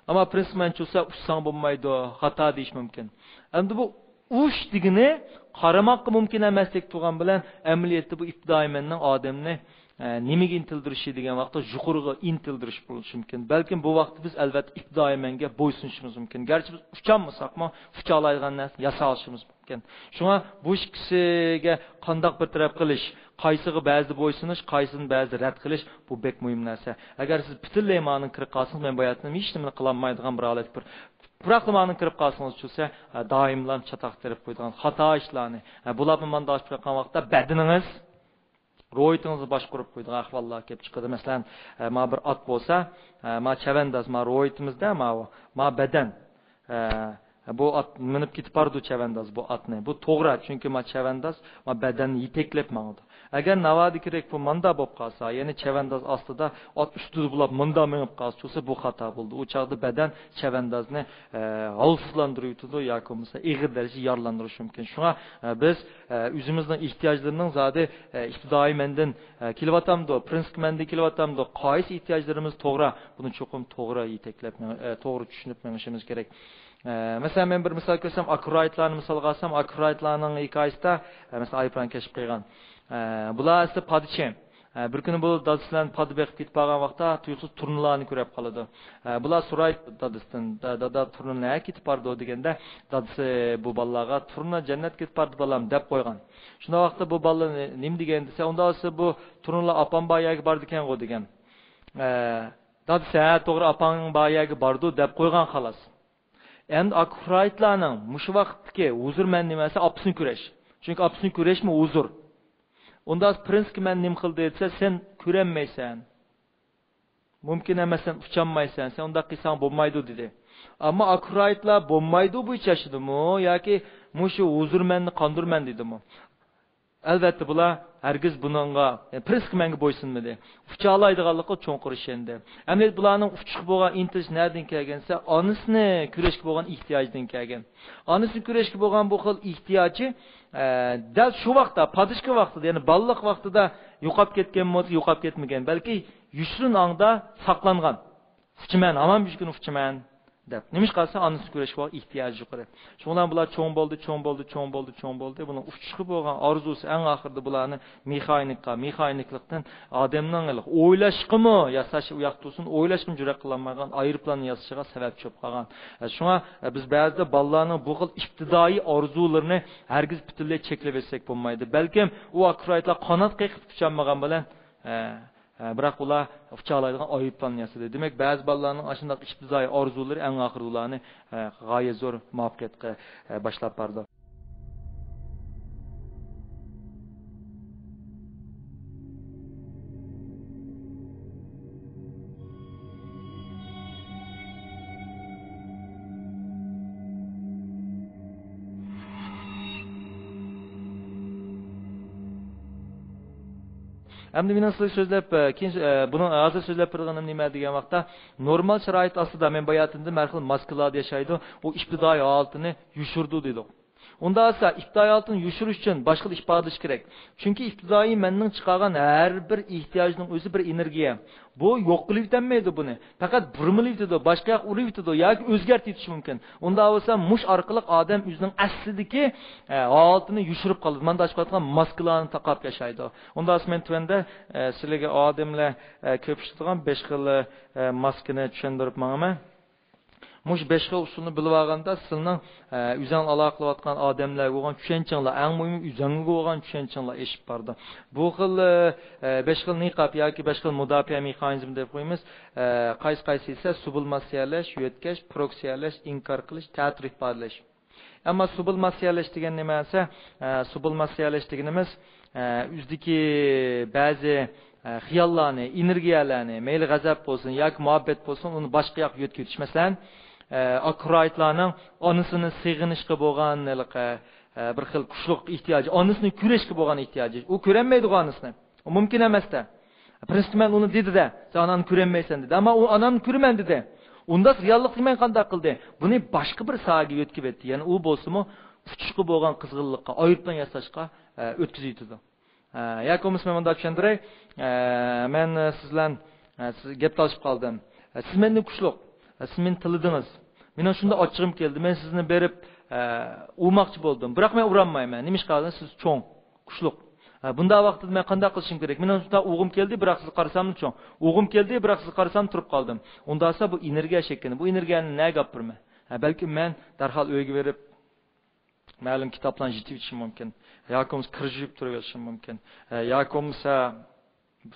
ئەمما پرىنسىپ مەنچە بولسا ئۇشساڭ بولمايدۇ، خاتا دېيىش مۇمكىن. ئەمدى بۇ ئۇش دېگىنى قارىماققا مۇمكىن ئەمەستەك تۇرغان بىلەن، ئەمەلىيەتتە بۇ ئىپتىدائىي مەننىڭ ئادەمنى، ئە، نېمىگە ئىنتىلدۈرۈشى دېگەن ۋاقىتتا يۇقىرىغا ئىنتىلدۈرۈش بولۇشى مۇمكىن. بەلكىم بۇ ۋاقىتتا بىز ئەلۋەتتە ئىپتىدائىي مەنگە بويسۇنۇشىمىز مۇمكىن. گەرچە بىز ئۇچالمىساقمۇ، ئۇچالايدىغان نەرسىنى ياسالىشىمىز مۇمكىن. شۇڭا بۇ ئىككىسىگە قانداق بىر تەرەپ قىلىش، قايسىغا بەزىدە بويسۇنۇش، قايسىنى بەزىدە رەت قىلىش، بۇ بەك مۇھىم نەرسە. ئەگەر سىز پۈتۈنلەي مانىڭغا كىرىپ قالسىڭىز، مەن باياتىن ھېچنېمىنى قىلالمايدىغان بىر ھالەت، بىر پۇراقلا مانىڭغا كىرىپ قالسىڭىز چۈشسە، دائىملا چاتاق تېرىپ قويىدىغان خاتا ئىشلارنى، بۇلارمۇ ماندا ئاشۇپ قالغان ۋاقىتتا بەدىنىڭىز روھىيىتىڭىزنى باشقۇرۇپ قويىدىغان ئەھۋاللار كېلىپ چىقىدۇ. مەسىلەن، ئە، ما بىر ئات بولسا، ئە، ما چەۋەنداز، ما روھىيىتىمىزدە ما، ما بەدەن، ئە، بۇ ئات مىنىپ كېتىپ بارىدۇ چەۋەنداز بۇ ئاتنى. بۇ توغرا، چۈنكى ما چەۋەنداز ما بەدەننى يېتەكلەپ ماڭىدۇ. ئەگەر ناۋادا كېرەك بۇ ماندا بولۇپ قالسا، يەنى چەۋەنداز ئاستىدا ئات ئۈستىدە بولاپ ماندا مېڭىپ قالسا، چۈشسە بۇ خاتا بولىدۇ. ئۇ چاغدا بەدەن چەۋەندازنى، ئە، ھالسىزلاندۇرۇۋېتىدۇ ياكى بولمىسا ئېغىر دەرىجىدە يارىلاندۇرۇشى مۇمكىن. شۇڭا، ئە، بىز ئە، ئۆزىمىزنىڭ ئېھتىياجلىرىنىڭ زادى، ئە، ئىپتىدائىي مەندىن، ئە، كېلىۋاتامدۇ، پرىنسىپ مەندىن كېلىۋاتامدۇ، قايسى ئېھتىياجلىرىمىز توغرا، بۇنى چوقۇم توغرا يېتەكلەپ مېڭ-، ئە، توغرا چۈشىنىپ مېڭىشىمىز كېرەك. ئە، مەسىلەن، مەن بىر مىسال كەلتۈرسەم، ئاكروئىتلارنى مىسالغا ئالسام، ئاكروئىتلارنىڭ ھېكايىسىدە، ئە، مەسىلەن، ئايروپىلان كەشىپ قىلغان. ئە، بۇلار ئەسلى پادىچى. ئە، بىر كۈنى بۇ دادىسى بىلەن پادا بېقىپ كېتىپ بارغان ۋاقىتتا تۇيۇقسىز تۇرنىلارنى كۆرۈپ قالىدۇ. ئە، بۇلار سورايدۇ دادىسىدىن، «دا-، دادا، تۇرنا نەگە كېتىپ باردۇ؟» دېگەندە، دادىسى بۇ بالىلارغا، «تۇرنا جەننەتكە كېتىپ باردى، بالام» دەپ قويغان. شۇنداق ۋاقىتتا بۇ بالىلار نېمە دېگەن دېسە، ئۇنداق بولسا بۇ تۇرنىلار ئاپام بار يەرگە باردىكەنغۇ دېگەن. ئە، دادىسى، «ھە، توغرا، ئاپاڭ بار يەرگە باردۇ» دەپ قويغان خالاس. ئەمدى ئاكروئىتلارنىڭ مۇشۇ ۋاقىتتىكى ھۇزۇر مەن نېمە دېسە، ئاپىسىنى كۆرۈش. چۈنكى ئاپىسىنى كۆرۈشمۇ ھۇزۇر. ئۇنداق پرىنسكا مەن نېمە قىلدى دېسە، سەن كۆرەلمەيسەن. مۇمكىن ئەمەس، سەن ئۇچالمايسەن، سەن ئۇنداق قىلساڭ بولمايدۇ دېدى. ئەمما ئاكروئىتلار بولمايدۇ بويىچە ياشىدىمۇ ياكى مۇشۇ ھۇزۇر مەننى قاندۇر مەن دېدىمۇ؟ ئەلۋەتتە، بۇلار ھەرگىز بۇنىڭغا، يەنى پرىنسكا مەنگە بويسۇنمىدى. ئۇچالايدىغانلىقىغا چوڭقۇر ئىشەندى. ئەمەلىيەتتە بۇلارنىڭ ئۇچۇشقا بولغان ئىنتىلىشى نەدىن كەلگەن دېسە، ئانىسىنى كۆرۈشكە بولغان ئېھتىياجدىن كەلگەن. ئانىسىنى كۆرۈشكە بولغان بۇ خىل ئېھتىياجى، ئە، دەل شۇ ۋاقىتتا، پادىچى ۋاقتىدا، يەنى بالىلىق ۋاقتىدا يوقاپ كەتكەن بولسا، يوقاپ كەتمىگەن، بەلكى يوشۇرۇن ھالدا ساقلانغان. ئۇچىمەن، ھامان بىر كۈنى ئۇچىمەن دەپ. نېمىشقا دېسە، ئانىسىنى كۆرۈشكە بولغان ئېھتىياجى يۇقىرى. شۇنىڭ بىلەن بۇلار چوڭ بولدى، چوڭ بولدى، چوڭ بولدى، چوڭ بولدى. بۇنىڭ ئۇچۇشقا بولغان ئارزۇسى ئەڭ ئاخىرىدا بۇلارنى مېخانىكقا، مېخانىكلىقتىن ئادەمنىڭ ھېلىقى ئويلاشقىمۇ، ياساش ئۇ ياقتا تۇرسۇن، ئويلاشقىمۇ جۈرئەت قىلالمايدىغان ئايروپىلان ياسىشىغا سەۋەبچى بولۇپ قالغان. ئە، شۇڭا، ئە، بىز بەزىدە بالىلارنىڭ بۇ خىل ئىپتىدائىي ئارزۇلىرىنى ھەرگىز پۈتۈنلەي چەكلىۋەتسەك بولمايدۇ. بەلكىم ئۇ ئاكروئىتلار قانات قېقىپ ئۇچالمىغان بىلەن، ئە، ئە، بىراق ئۇلار ئۇچالايدىغان ئايروپىلان ياسىدى. دېمەك، بەزى بالىلارنىڭ ئاشۇنداق ئىپتىدائىي ئارزۇلىرى ئەڭ ئاخىرىدا ئۇلارنى، ئە، غايەت زور مۇۋەپپەقىيەتكە، ئە، باشلاپ بارىدۇ. ئەمدى مېنىڭ سىزگە سۆزلەپ، ئە، كېيىن، ئە، بۇنىڭ ھازىر سۆزلەپ بېرىدىغىنىم نېمە دېگەن ۋاقىتتا، نورمال شارائىت ئاستىدا مەن باياتىندىن ھەر خىل ماسكىلاردا ياشايدۇ، ئۇ ئىپتىدائىي ھالىتىنى يوشۇرىدۇ دېدۇق. ئۇنداق بولسا، ئىپتىدائىي ھالىتىنى يوشۇرۇش ئۈچۈن باشقىلا ئىپادىلىشى كېرەك. چۈنكى ئىپتىدائىي مەننىڭ چىقارغان ھەر بىر ئېھتىياجنىڭ ئۆزى بىر ئېنېرگىيە. بۇ يوق قىلىۋېتەلمەيدۇ بۇنى. پەقەت بۇرمىلىۋېتىدۇ، باشقا ياققا ئۇرۇۋېتىدۇ ياكى ئۆزگەرتىۋېتىشى مۇمكىن. ئۇنداق بولسا، مۇشۇ ئارقىلىق ئادەم ئۆزىنىڭ ئەسلىدىكى، ئە، ھالىتىنى يوشۇرۇپ قالىدۇ. ماندا ئاچىقىۋاتقان ماسكىلارنى تاقاپ ياشايدۇ. ئۇنداق بولسا، مەن تۆۋەندە، ئە، سىلەرگە ئادەملەر، ئە، كۆپ ئىشلىتىدىغان بەش خىل، ئە، ماسكىنى چۈشەندۈرۈپ ماڭىمەن. مۇشۇ بەش خىل ئۇسۇلنى بىلىۋالغاندا سىلىنىڭ، ئە، ئۆزۈڭ ئالاقە قىلىۋاتقان ئادەملەرگە بولغان چۈشەنچىڭلار، ئەڭ مۇھىمى ئۆزۈڭگە بولغان چۈشەنچىڭلار ئېشىپ بارىدۇ. بۇ خىل، ئە، بەش خىل نىقاب ياكى بەش خىل مۇداپىئە مېخانىزمى دەپ قويىمىز. ئە، قايسى قايسى دېسە، سۇبلىماتسىيەلەش، يۆتكەش، پروكسىيەلەش، ئىنكار قىلىش، تەتۈر ئىپادىلەش. ئەمما سۇبلىماتسىيەلەش دېگەن نېمە دېسە، ئە، سۇبلىماتسىيەلەش دېگىنىمىز، ئە، ئۆزىدىكى بەزى، ئە، خىياللارنى، ئېنېرگىيەلەرنى، مەيلى غەزەپ بولسۇن ياكى مۇھەببەت بولسۇن، ئۇنى باشقا ياققا يۆتكىۋېتىش. مەسىلەن، ئە، ئاكرايتلارنىڭ ئانىسىنى سېغىنىشقا بولغان ھېلىقى، ئە، بىر خىل كۈچلۈك ئېھتىياجى، ئانىسىنى كۆرۈشكە بولغان ئېھتىياجى. ئۇ كۆرەلمەيدىغۇ ئانىسىنى. ئۇ مۇمكىن ئەمەس-دە. پرىنسىپتا مەن ئۇنى دېدى-دە، سەن ئاناڭنى كۆرەلمەيسەن دېدى. ئەمما ئۇ ئانامنى كۆرىمەن دېدى. ئۇنداق رېئاللىقتا مەن قانداق قىلدى؟ بۇنى باشقا بىر ساھەگە يۆتكىۋەتتى. يەنى ئۇ بولسىمۇ ئۇچۇشقا بولغان قىزغىنلىققا، ئايروپىلان ياساشقا، ئە، ئۆتكۈزۈۋېتىدۇ. ئە، ياكى بولمىسا مەن مۇنداق چۈشەندۈرەي. ئە، مەن، ئە، سىز بىلەن، ئە، سىز گەپ تالىشىپ قالدىم. ئە، سىز مەندىن كۈچلۈك. ئە، سىز مېنى تىللىدىڭىز. مېنىڭ شۇنداق ئاچچىقىم كەلدى. مەن سىزنى بېرىپ، ئە، ئۇرماقچى بولدۇم. بىراق مەن ئۇرالمايمەن. نېمىشقا دېسە سىز چوڭ، كۈچلۈك. ئە، بۇنداق ۋاقىتتا مەن قانداق قىلىشىم كېرەك؟ مېنىڭ شۇنداق ئۇرغۇم كەلدى، بىراق سىزگە قارىساملا چوڭ. ئۇرغۇم كەلدى، بىراق سىزگە قارىسام تۇرۇپ قالدىم. ئۇنداق بولسا بۇ ئېنېرگىيە شەكلىنى، بۇ ئېنېرگىيەنى نەگە ئاپىرىمەن؟ ھە، بەلكىم مەن دەرھال ئۆيگە بېرىپ، مەلۇم كىتابلارنى يېتىۋېتىشىم مۇمكىن. ياكى بولمىسا كىر يۇيۇپ تۇرۇۋېلىشىم مۇمكىن. ھە، ياكى بولمسا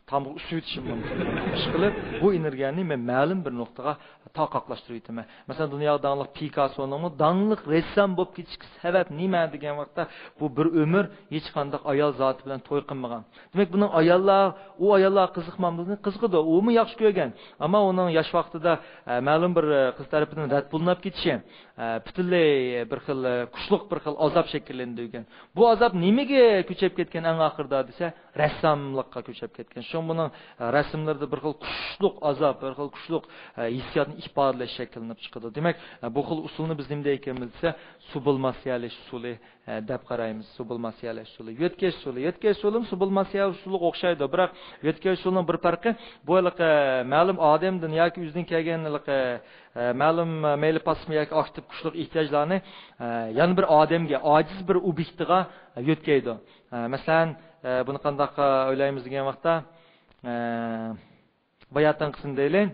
تامغا ئۈسۈۋېتىشىم مۇمكىن. ئىشقىلىپ، بۇ ئېنېرگىيەنى مەن مەلۇم بىر نۇقتىغا تارقاقلاشتۇرۇۋېتىمەن. مەسىلەن، دۇنياغا داڭلىق پىكاسونىڭمۇ داڭلىق رەسسام بولۇپ كېتىشكە سەۋەب نېمە دېگەن ۋاقىتتا، بۇ بىر ئۆمۈر ھېچقانداق ئايال زاتى بىلەن توي قىلمىغان. دېمەك، بۇنىڭ ئاياللار، ئۇ ئاياللارغا قىزىقمامدۇ؟ قىزىقىدۇ. ئۇمۇ ياخشى كۆرگەن. ئەمما ئۇنىڭ ياش ۋاقتىدا، ئە، مەلۇم بىر، ئە، قىز تەرىپىدىن رەت بولۇنۇپ كېتىشى، ئە، پۈتۈنلەي بىر خىل، ئە، كۈچلۈك بىر خىل ئازاب شەكىللەندۈرگەن. بۇ ئازاب نېمىگە كۆچۈپ كەتكەن ئەڭ ئاخىرىدا دېسە، رەسساملىققا كۆچۈپ كەتكەن. شۇڭا بۇنىڭ، ئە، رەسىملىرىدە بىر خىل كۈچلۈك ئازاب، بىر خىل كۈچلۈك، ئە، ھېسسىياتنى ئىپادىلەش شەكىللىنىپ چىقىدۇ. دېمەك، ئە، بۇ خىل ئۇسۇلنى بىز نېمە دەيمىز دېسە، سۇبلىماتسىيەلەش ئۇسۇلى، ئە، دەپ قارايمىز. سۇبلىماتسىيەلەش ئۇسۇلى. يۆتكەش ئۇسۇلى. يۆتكەش ئۇسۇلىمۇ سۇبلىماتسىيە ئۇسۇلىغا ئوخشايدۇ. بىراق يۆتكەش ئۇسۇلىنىڭ بىر پەرقى، بۇ ھېلىقى مەلۇم ئادەمدىن ياكى ئۆزىدىن كەلگەن ھېلىقى، ئە، مەلۇم مەيلى پاسسىپ ياكى ئاكتىپ كۈچلۈك ئېھتىياجلارنى، ئە، يەنە بىر ئادەمگە، ئاجىز بىر ئوبيېكتىغا يۆتكەيدۇ. ئە، مەسىلەن، ئە، بۇنى قانداق ئويلايمىز دېگەن ۋاقىتتا، ئە، باياتىنقىسىنى دەيلى.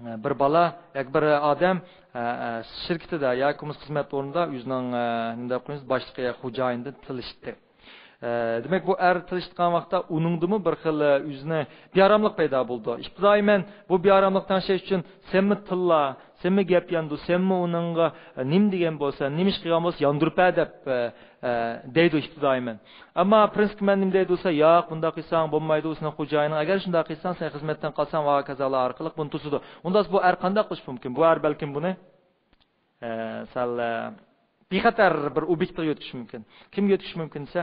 بىر بالا ياكى بىر ئادەم، ئە، ئە، شىركىتىدە ياكى بولمىسا خىزمەت ئورنىدا ئۆزىنىڭ، ئە، نېمە دەپ قويىمىز، باشلىقى يا خوجايىنىدىن تىلىشتى. ئە، دېمەك، بۇ ئەر تىلىشىدىغان ۋاقىتتا ئۇنىڭدىمۇ بىر خىل، ئە، ئۆزىنى بىئاراملىق پەيدا بولىدۇ. ئىپتىدائىي مەن بۇ بىئاراملىقنى تەڭشەش ئۈچۈن سەنمۇ تىللا، سەنمۇ گەپ ياندۇر، سەنمۇ ئۇنىڭغا، ئە، نېمە دېگەن بولسا، نېمە ئىش قىلغان بولسا ياندۇرۇپ بەر دەپ، ئە، ئە، دەيدۇ ئىپتىدائىي مەن. ئەمما پرىنسىپتا مەن نېمە دەيدۇ دېسە، ياق، بۇنداق قىلساڭ بولمايدۇ، سېنىڭ خوجايىنىڭ، ئەگەر شۇنداق قىلساڭ، سەن خىزمەتتىن قالساڭ ۋە ھاكازالار ئارقىلىق بۇنى توسىدۇ. ئۇنداق بۇ ئەر قانداق قىلىشى مۇمكىن؟ بۇ ئەر بەلكىم بۇنى، ئە، سەل، ئە، بىخەتەر بىر ئوبيېكتقا يۆتكىشى مۇمكىن. كىمگە يۆتكىشى مۇمكىن دېسە،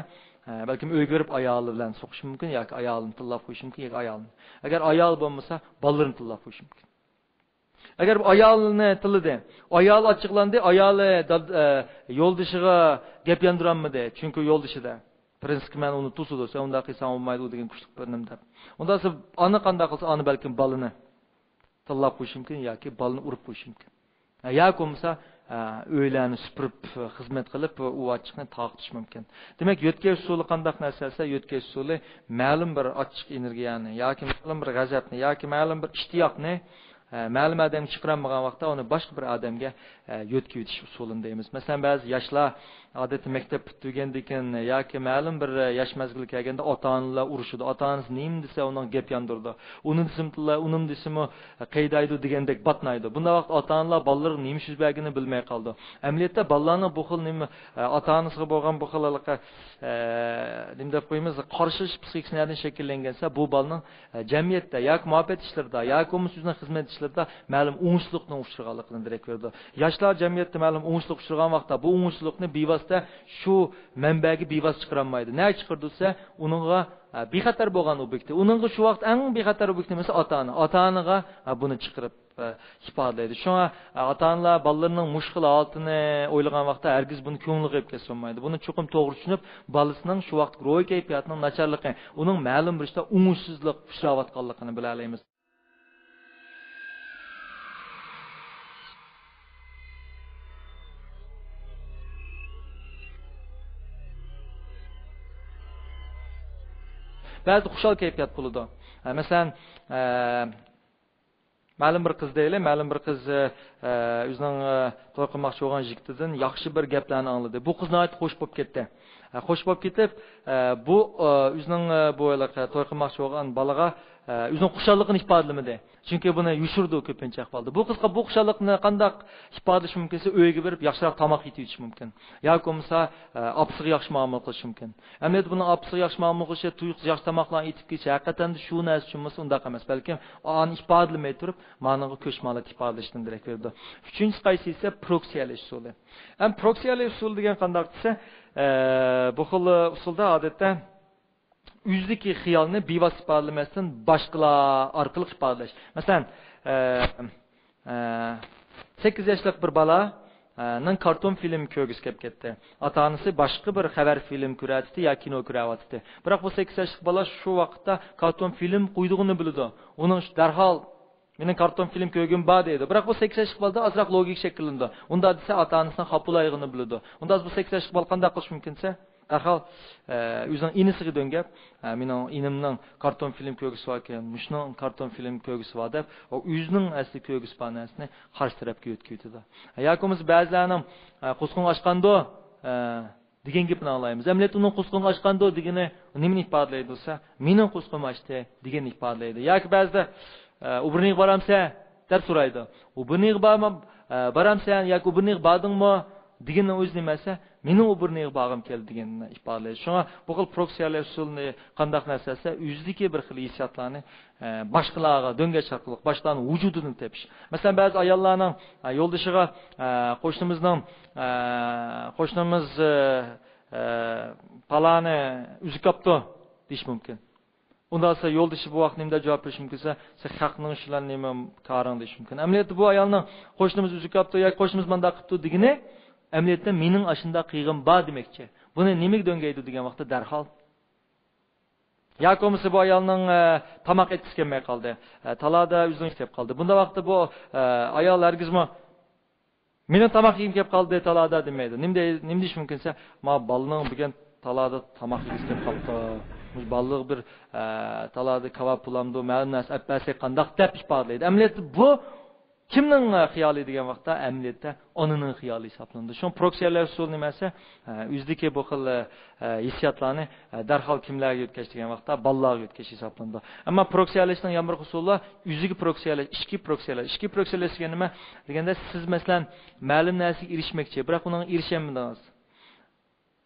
ئە، بەلكىم ئۆيگە بېرىپ ئايالى بىلەن سوقۇشى مۇمكىن ياكى ئايالىنى تىللاپ قويۇشى مۇمكىن ياكى ئايالىنى. ئەگەر ئايال بولمىسا، بالىلىرىنى تىللاپ قويۇشى مۇمكىن. ئەگەر بۇ ئايالىنى تىللىدى، ئايالى ئاچچىقلاندى، ئايالى داد-، ئە، يولدىشىغا گەپ ياندۇرالمىدى، چۈنكى يولدىشىدا. پرىنسىپكە مەن ئۇنى توسىدۇ، سەن ئۇنداق قىلساڭ بولمايدۇ، ئۇ دېگەن كۈچلۈك بىر نېمە دەپ. ئۇنداق ئانا قانداق قىلسا، ئانا بەلكىم بالىنى تىللاپ قويۇشى مۇمكىن ياكى بالىنى ئۇرۇپ قويۇشى مۇمكىن. ياكى بولمىسا، ئە، ئۆيلەرنى سۈپۈرۈپ، خىزمەت قىلىپ، ئۇ ئاچچىقنى تارقىتىشى مۇمكىن. دېمەك، يۆتكەش ئۇسۇلى قانداق نەرسە دېسە، يۆتكەش ئۇسۇلى مەلۇم بىر ئاچچىق ئېنېرگىيەنى ياكى مەلۇم بىر غەزەپنى ياكى مەلۇم بىر ئىشتىياقنى، ئە، مەلۇم ئادەمگە چىقىرالمىغان ۋاقىتتا ئۇنى باشقا بىر ئادەمگە، ئە، يۆتكىۋېتىش ئۇسۇلىنى دەيمىز. مەسىلەن، بەزى ياشلار ئادەتتە مەكتەپ پۈتتۈرگەندىن كېيىن ياكى مەلۇم بىر ياش مەزگىلگە كەلگەندە ئاتا-ئانىلار ئۇرۇشىدۇ. ئاتا-ئانىسى نېمە دېسە، ئۇنىڭغا گەپ ياندۇرىدۇ. ئۇنى دېسىمۇ، ئۇنىمۇ دېسىمۇ قەيدايدۇ دېگەندەك باتنايدۇ. بۇنداق ۋاقىت ئاتا-ئانىلار بالىلىرىغا نېمە يۈز بەرگىنىنى بىلمەي قالىدۇ. ئەمەلىيەتتە بالىلارنىڭ بۇ خىل نېمە، ئاتا-ئانىسىغا بولغان بۇ خىل ھېلىقى، نېمە دەپ قويىمىز، قارشىلىشىش پسىخىكىسى نەدىن شەكىللەنگەن دېسە، بۇ بالىنىڭ ئە، جەمئىيەتتە ياكى مۇھەببەت ئىشلىرىدا ياكى بولمىسا ئۆزىنىڭ خىزمەت ئىشلىرىدا مەلۇم ئوڭۇشسىزلىقنىڭ ئۇچرىغانلىقىدىن دېرەك بېرىدۇ. ياشلار جەمئىيەتتە مەلۇم ئوڭۇشسىزلىق ئۇچرىغان ۋاقىتتا بۇ ئوڭۇشسىزلىقنى بىۋاسىتە شۇ مەنبەگە بىۋاسىتە چىقىرالمايدۇ. نەگە چىقىرىدۇ دېسە، ئۇنىڭغا، ئە، بىخەتەر بولغان ئوبيېكتى. ئۇنىڭغا شۇ ۋاقىت ئەڭ بىخەتەر ئوبيېكتى نېمىسى ئاتا-ئانا. ئاتا-ئانىغا، ئە، بۇنى چىقىرىپ، ئە، ئىپادىلەيدۇ. شۇڭا، ئە، ئاتا-ئانىلار بالىلىرىنىڭ مۇشۇ خىل ھالىتىنى ئويلىغان ۋاقىتتا ھەرگىز بۇنى كۆڭلىگە ئېلىپ كەتسە بولمايدۇ. بۇنى چوقۇم توغرا چۈشىنىپ، بالىسىنىڭ شۇ ۋاقىتتىكى روھىي كەيپىياتىنىڭ ناچارلىقى، ئۇنىڭ مەلۇم بىر ئىشتا ئوڭۇشسىزلىق ئۇچراۋاتقانلىقىنى بىلەلەيمىز. بەزىدە خۇشال كەيپىيات بولىدۇ. ئە، مەسىلەن، ئە، مەلۇم بىر قىز دەيلى، مەلۇم بىر قىز، ئە، ئە، ئۆزىنىڭ، ئە، توي قىلماقچى بولغان يىگىتىدىن ياخشى بىر گەپلەرنى ئاڭلىدى. بۇ قىز ناھايىتى خوش بولۇپ كەتتى. ئە، خوش بولۇپ كېتىپ، ئە، بۇ، ئە، ئۆزىنىڭ، ئە، بۇ ھېلىقى توي قىلماقچى بولغان بالىغا، ئە، ئۆزىنىڭ خۇشاللىقىنى ئىپادىلىمىدى. چۈنكى بۇنى يوشۇرىدۇ كۆپىنچە ئەھۋالدا. بۇ قىزغا بۇ خۇشاللىقنى قانداق ئىپادىلىشى مۇمكىن دېسە، ئۆيگە بېرىپ ياخشىراق تاماق يېتىۋېتىشى مۇمكىن. ياكى بولمىسا، ئە، ئاپىسىغا ياخشى مۇئامىلە قىلىشى مۇمكىن. ئەمەلىيەتتە بۇنىڭ ئاپىسىغا ياخشى مۇئامىلە قىلىشى، تۇيۇقسىز ياخشى تاماقلارنى ئېتىپ كېلىشى، ھەقىقەتەن شۇ نەرسە ئۈچۈن بولسا ئۇنداق ئەمەس. بەلكىم ئانى ئىپادىلىمەي تۇرۇپ، مانىڭغا كۆچمە ھالەتتە ئىپادىلەشتىن دېرەك بېرىدۇ. ئۈچىنچىسى قايسى دېسە، پروكسىيەلەش ئۇسۇلى. ئەمما پروكسىيەلەش ئۇسۇلى دېگەن قانداق دېسە، ئە، بۇ خىل ئۇسۇلدا ئادەتتە ئۆزىدىكى خىيالنى بىۋاسىتە ئىپادىلىمەستىن باشقىلار ئارقىلىق ئىپادىلەش. مەسىلەن، ئە، ئە، سەككىز ياشلىق بىر بالا، ئە، نىڭ كارتون فىلىم كۆرگۈسى كېلىپ كەتتى. ئاتا-ئانىسى باشقا بىر خەۋەر فىلىم كۆرۈۋاتىتتى يا كىنو كۆرۈۋاتىتتى. بىراق بۇ سەككىز ياشلىق بالا شۇ ۋاقىتتا كارتون فىلىم قويىدىغىنىنى بىلىدۇ. ئۇنىڭ دەرھال مېنىڭ كارتون فىلىم كۆرگۈم بار دەيدۇ. بىراق بۇ سەككىز ياشلىق بالىدا ئازراق لوگىكا شەكىللىنىدۇ. ئۇنداق دېسە ئاتا-ئانىسىنىڭ خاپا بولىدىغىنىنى بىلىدۇ. ئۇنداق بۇ سەككىز ياشلىق بالا قانداق قىلىشى مۇمكىن دېسە، دەرھال، ئە، ئۆزىنىڭ ئىنىسىغا دۆڭگەپ، ئە، مېنىڭ ئىنىمنىڭ كارتون فىلىم كۆرگۈسى باركەن، مۇشۇنىڭ كارتون فىلىم كۆرگۈسى بار دەپ، ئۇ ئۆزىنىڭ ئەسلى كۆرگۈسى بار نەرسىنى قارشى تەرەپكە يۆتكىۋېتىدۇ. ياكى بولمىسا بەزىلەرنىڭ، ئە، قورسىقىڭ ئاچقاندۇ، ئە، دېگەن گېپىنى ئاڭلايمىز. ئەمەلىيەتتە ئۇنىڭ قورسىقىڭ ئاچقاندۇ دېگىنى نېمىنى ئىپادىلەيدۇ دېسە، مېنىڭ قورسىقىم ئاچتى دېگەننى ئىپادىلەيدۇ. ياكى بەزىدە، ئە، ئۇ بىر نېمىگە بارامسەن دەپ سورايدۇ. ئۇ بىر نېمىگە بارما-، ئە، بارامسەن ياكى ئۇ بىر نېمىگە باردىڭمۇ دېگىننىڭ ئۆزى نېمە دېسە، مېنىڭ ئۇ بىر نېمىگە بارغۇم كەلدى دېگەننى ئىپادىلەيدۇ. شۇڭا بۇ خىل پروكسىيەلەش ئۇسۇلىنى قانداق نەرسە دېسە، ئۆزىدىكى بىر خىل ھېسسىياتلارنى ئە، باشقىلارغا دۆڭگەچ ئارقىلىق باشقىلارنىڭ ۋۇجۇدىدىن تېپىش. مەسىلەن، بەزى ئاياللارنىڭ، ئە، يولدىشىغا، ئە، قوشنىمىزنىڭ، ئە، قوشنىمىز، ئە، ئە، پالانى ئۈزۈك ئاپتۇ دېيىشى مۇمكىن. ئۇنداق بولسا يولدىشى بۇ ۋاقىت نېمە دەپ جاۋاب بېرىشى مۇمكىن دېسە، سەن خەقنىڭ ئىشى بىلەن نېمە كارىڭ دېيىشى مۇمكىن. ئەمەلىيەتتە بۇ ئايالنىڭ قوشنىمىز ئۈزۈك ئاپتۇ ياكى قوشنىمىز مانداق قىپتۇ دېگىنى، ئەمەلىيەتتە مېنىڭ ئاشۇنداق قىلغىنىم بار دېمەكچى. بۇنى نېمىگە دۆڭگەيدۇ دېگەن ۋاقىتتا دەرھال ياكى بولمىسا بۇ ئايالنىڭ، ئە، تاماق ئەتكۈسى كەلمەي قالدى. ئە، تالادا ئۆزىنىڭ كېلىپ قالدى. بۇنداق ۋاقىتتا بۇ، ئە، ئايال ھەرگىزمۇ، مېنىڭ تاماق يېگۈم كېلىپ قالدى تالادا دېمەيدۇ. نېمە دەي-، نېمە دېيىشى مۇمكىن دېسە، ما بالىنىڭ بۈگۈن تالادا تاماق يېگۈسى كېلىپ قاپتۇ. مۇشۇ بالىلىق بىر، ئە، تالادا كاۋاپ بولامدۇ، مەلۇم نەرسە ئەپ بەرسەك قانداق دەپ ئىپادىلەيدۇ. ئەمەلىيەتتە بۇ كىمنىڭ، ئە، خىيالى دېگەن ۋاقىتتا، ئەمەلىيەتتە ئانىنىڭ خىيالى ھېسابلىنىدۇ. شۇڭا پروكسىيەلەش ئۇسۇلى نېمە دېسە، ئە، ئۆزىدىكى بۇ خىل، ئە، ھېسسىياتلارنى، ئە، دەرھال كىملەرگە يۆتكەش دېگەن ۋاقىتتا، بالىلارغا يۆتكەش ھېسابلىنىدۇ. ئەمما پروكسىيەلەشنىڭ يەنە بىر ئۇسۇلى بار، ئۆزىگە پروكسىيەلەش، ئىچكى پروكسىيەلەش. ئىچكى پروكسىيەلەش دېگەن نېمە؟ دېگەندە سىز، مەسىلەن، مەلۇم نەرسىگە ئېرىشمەكچى، بىراق ئۇنىڭغا ئېرىشەلمىدىڭىز.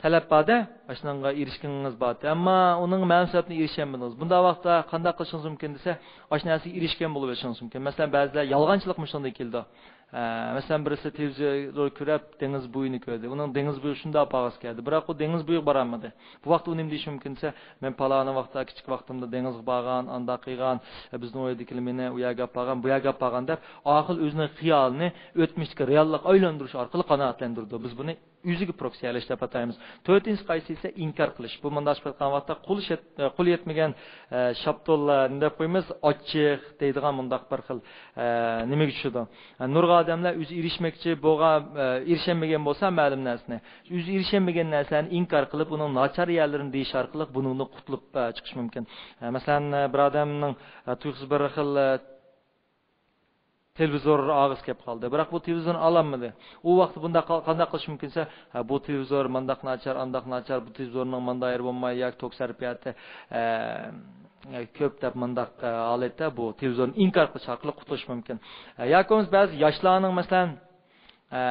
تەلەپ بار-دە، ئاشۇنىڭغا ئېرىشكىنىڭىز بار. ئەمما ئۇنىڭغا مەلۇم سەۋەبتىن ئېرىشەلمىدىڭىز. بۇنداق ۋاقىتتا قانداق قىلىشىڭىز مۇمكىن دېسە، ئاشۇ نەرسىگە ئېرىشكەن بولۇۋېلىشىڭىز مۇمكىن. مەسىلەن، بەزىدە يالغانچىلىق مۇشۇندىن كېلىدۇ. ئە، مەسىلەن، بىرسى تېلېۋىزور كۆرۈپ، دېڭىز بويىنى كۆردى. ئۇنىڭ دېڭىز بويىغا شۇنداق بارغۇسى كەلدى. بىراق ئۇ دېڭىز بويىغا بارالمىدى. بۇ ۋاقىتتا ئۇ نېمە دېيىشى مۇمكىن دېسە، مەن پالانى ۋاقىتتا، كىچىك ۋاقتىمدا دېڭىزغا بارغان، ئانداق قىلغان، بىزنىڭ ئۆيدىكىلەر مېنى ئۇ يەرگە ئاپارغان، بۇ يەرگە ئاپارغان دەپ، ئارقىلىق ئۆزىنىڭ خىيالىنى ئۆتمۈشتىكى رېئاللىققا ئايلاندۇرۇش ئارقىلىق قانائەتلەندۈرىدۇ. بىز بۇنى ئۆزىگە پروكسىيەلەش دەپ ئاتايمىز. تۆتىنچىسى قايسى دېسە، ئىنكار قىلىش. بۇ مۇنداق ئېيتقان ۋاقىتتا قول يەت-، قول يەتمىگەن، ئە، شاپتۇل، ئە، نېمە دەپ قويىمىز، ئاچچىق دەيدىغان مۇنداق بىر خىل، ئە، نېمىگە چۈشىدۇ. ئە، نۇرغۇن ئادەملەر ئۆزى ئېرىشمەكچى بولغان، ئە، ئېرىشەلمىگەن بولسا مەلۇم نەرسىنى، ئۆزى ئېرىشەلمىگەن نەرسىلەرنى ئىنكار قىلىپ، ئۇنىڭ ناچار يەرلىرىنى دېيىش ئارقىلىق بۇنىڭدىن قۇتۇلۇپ، ئە، چىقىش مۇمكىن. ئە، مەسىلەن، ئە، بىر ئادەمنىڭ، ئە، تۇيۇقسىز بىر خىل، ئە، تېلېۋىزور ئالغۇسى كەپ قالدى. بىراق بۇ تېلېۋىزورنى ئالالمىدى. ئۇ ۋاقىتتا بۇنداق قا-، قانداق قىلىش مۇمكىن دېسە، ھە، بۇ تېلېۋىزور مانداق ناچار، ئانداق ناچار، بۇ تېلېۋىزورنىڭ ماندا يېرى بولماي ياكى توك سەرپىياتى، ئە، كۆپ دەپ مانداق، ئە، ھالەتتە بۇ تېلېۋىزورنى ئىنكار قىلىش ئارقىلىق قۇتۇلۇش مۇمكىن. ئە، ياكى بولمىسا بەزى ياشلارنىڭ، مەسىلەن، ئە،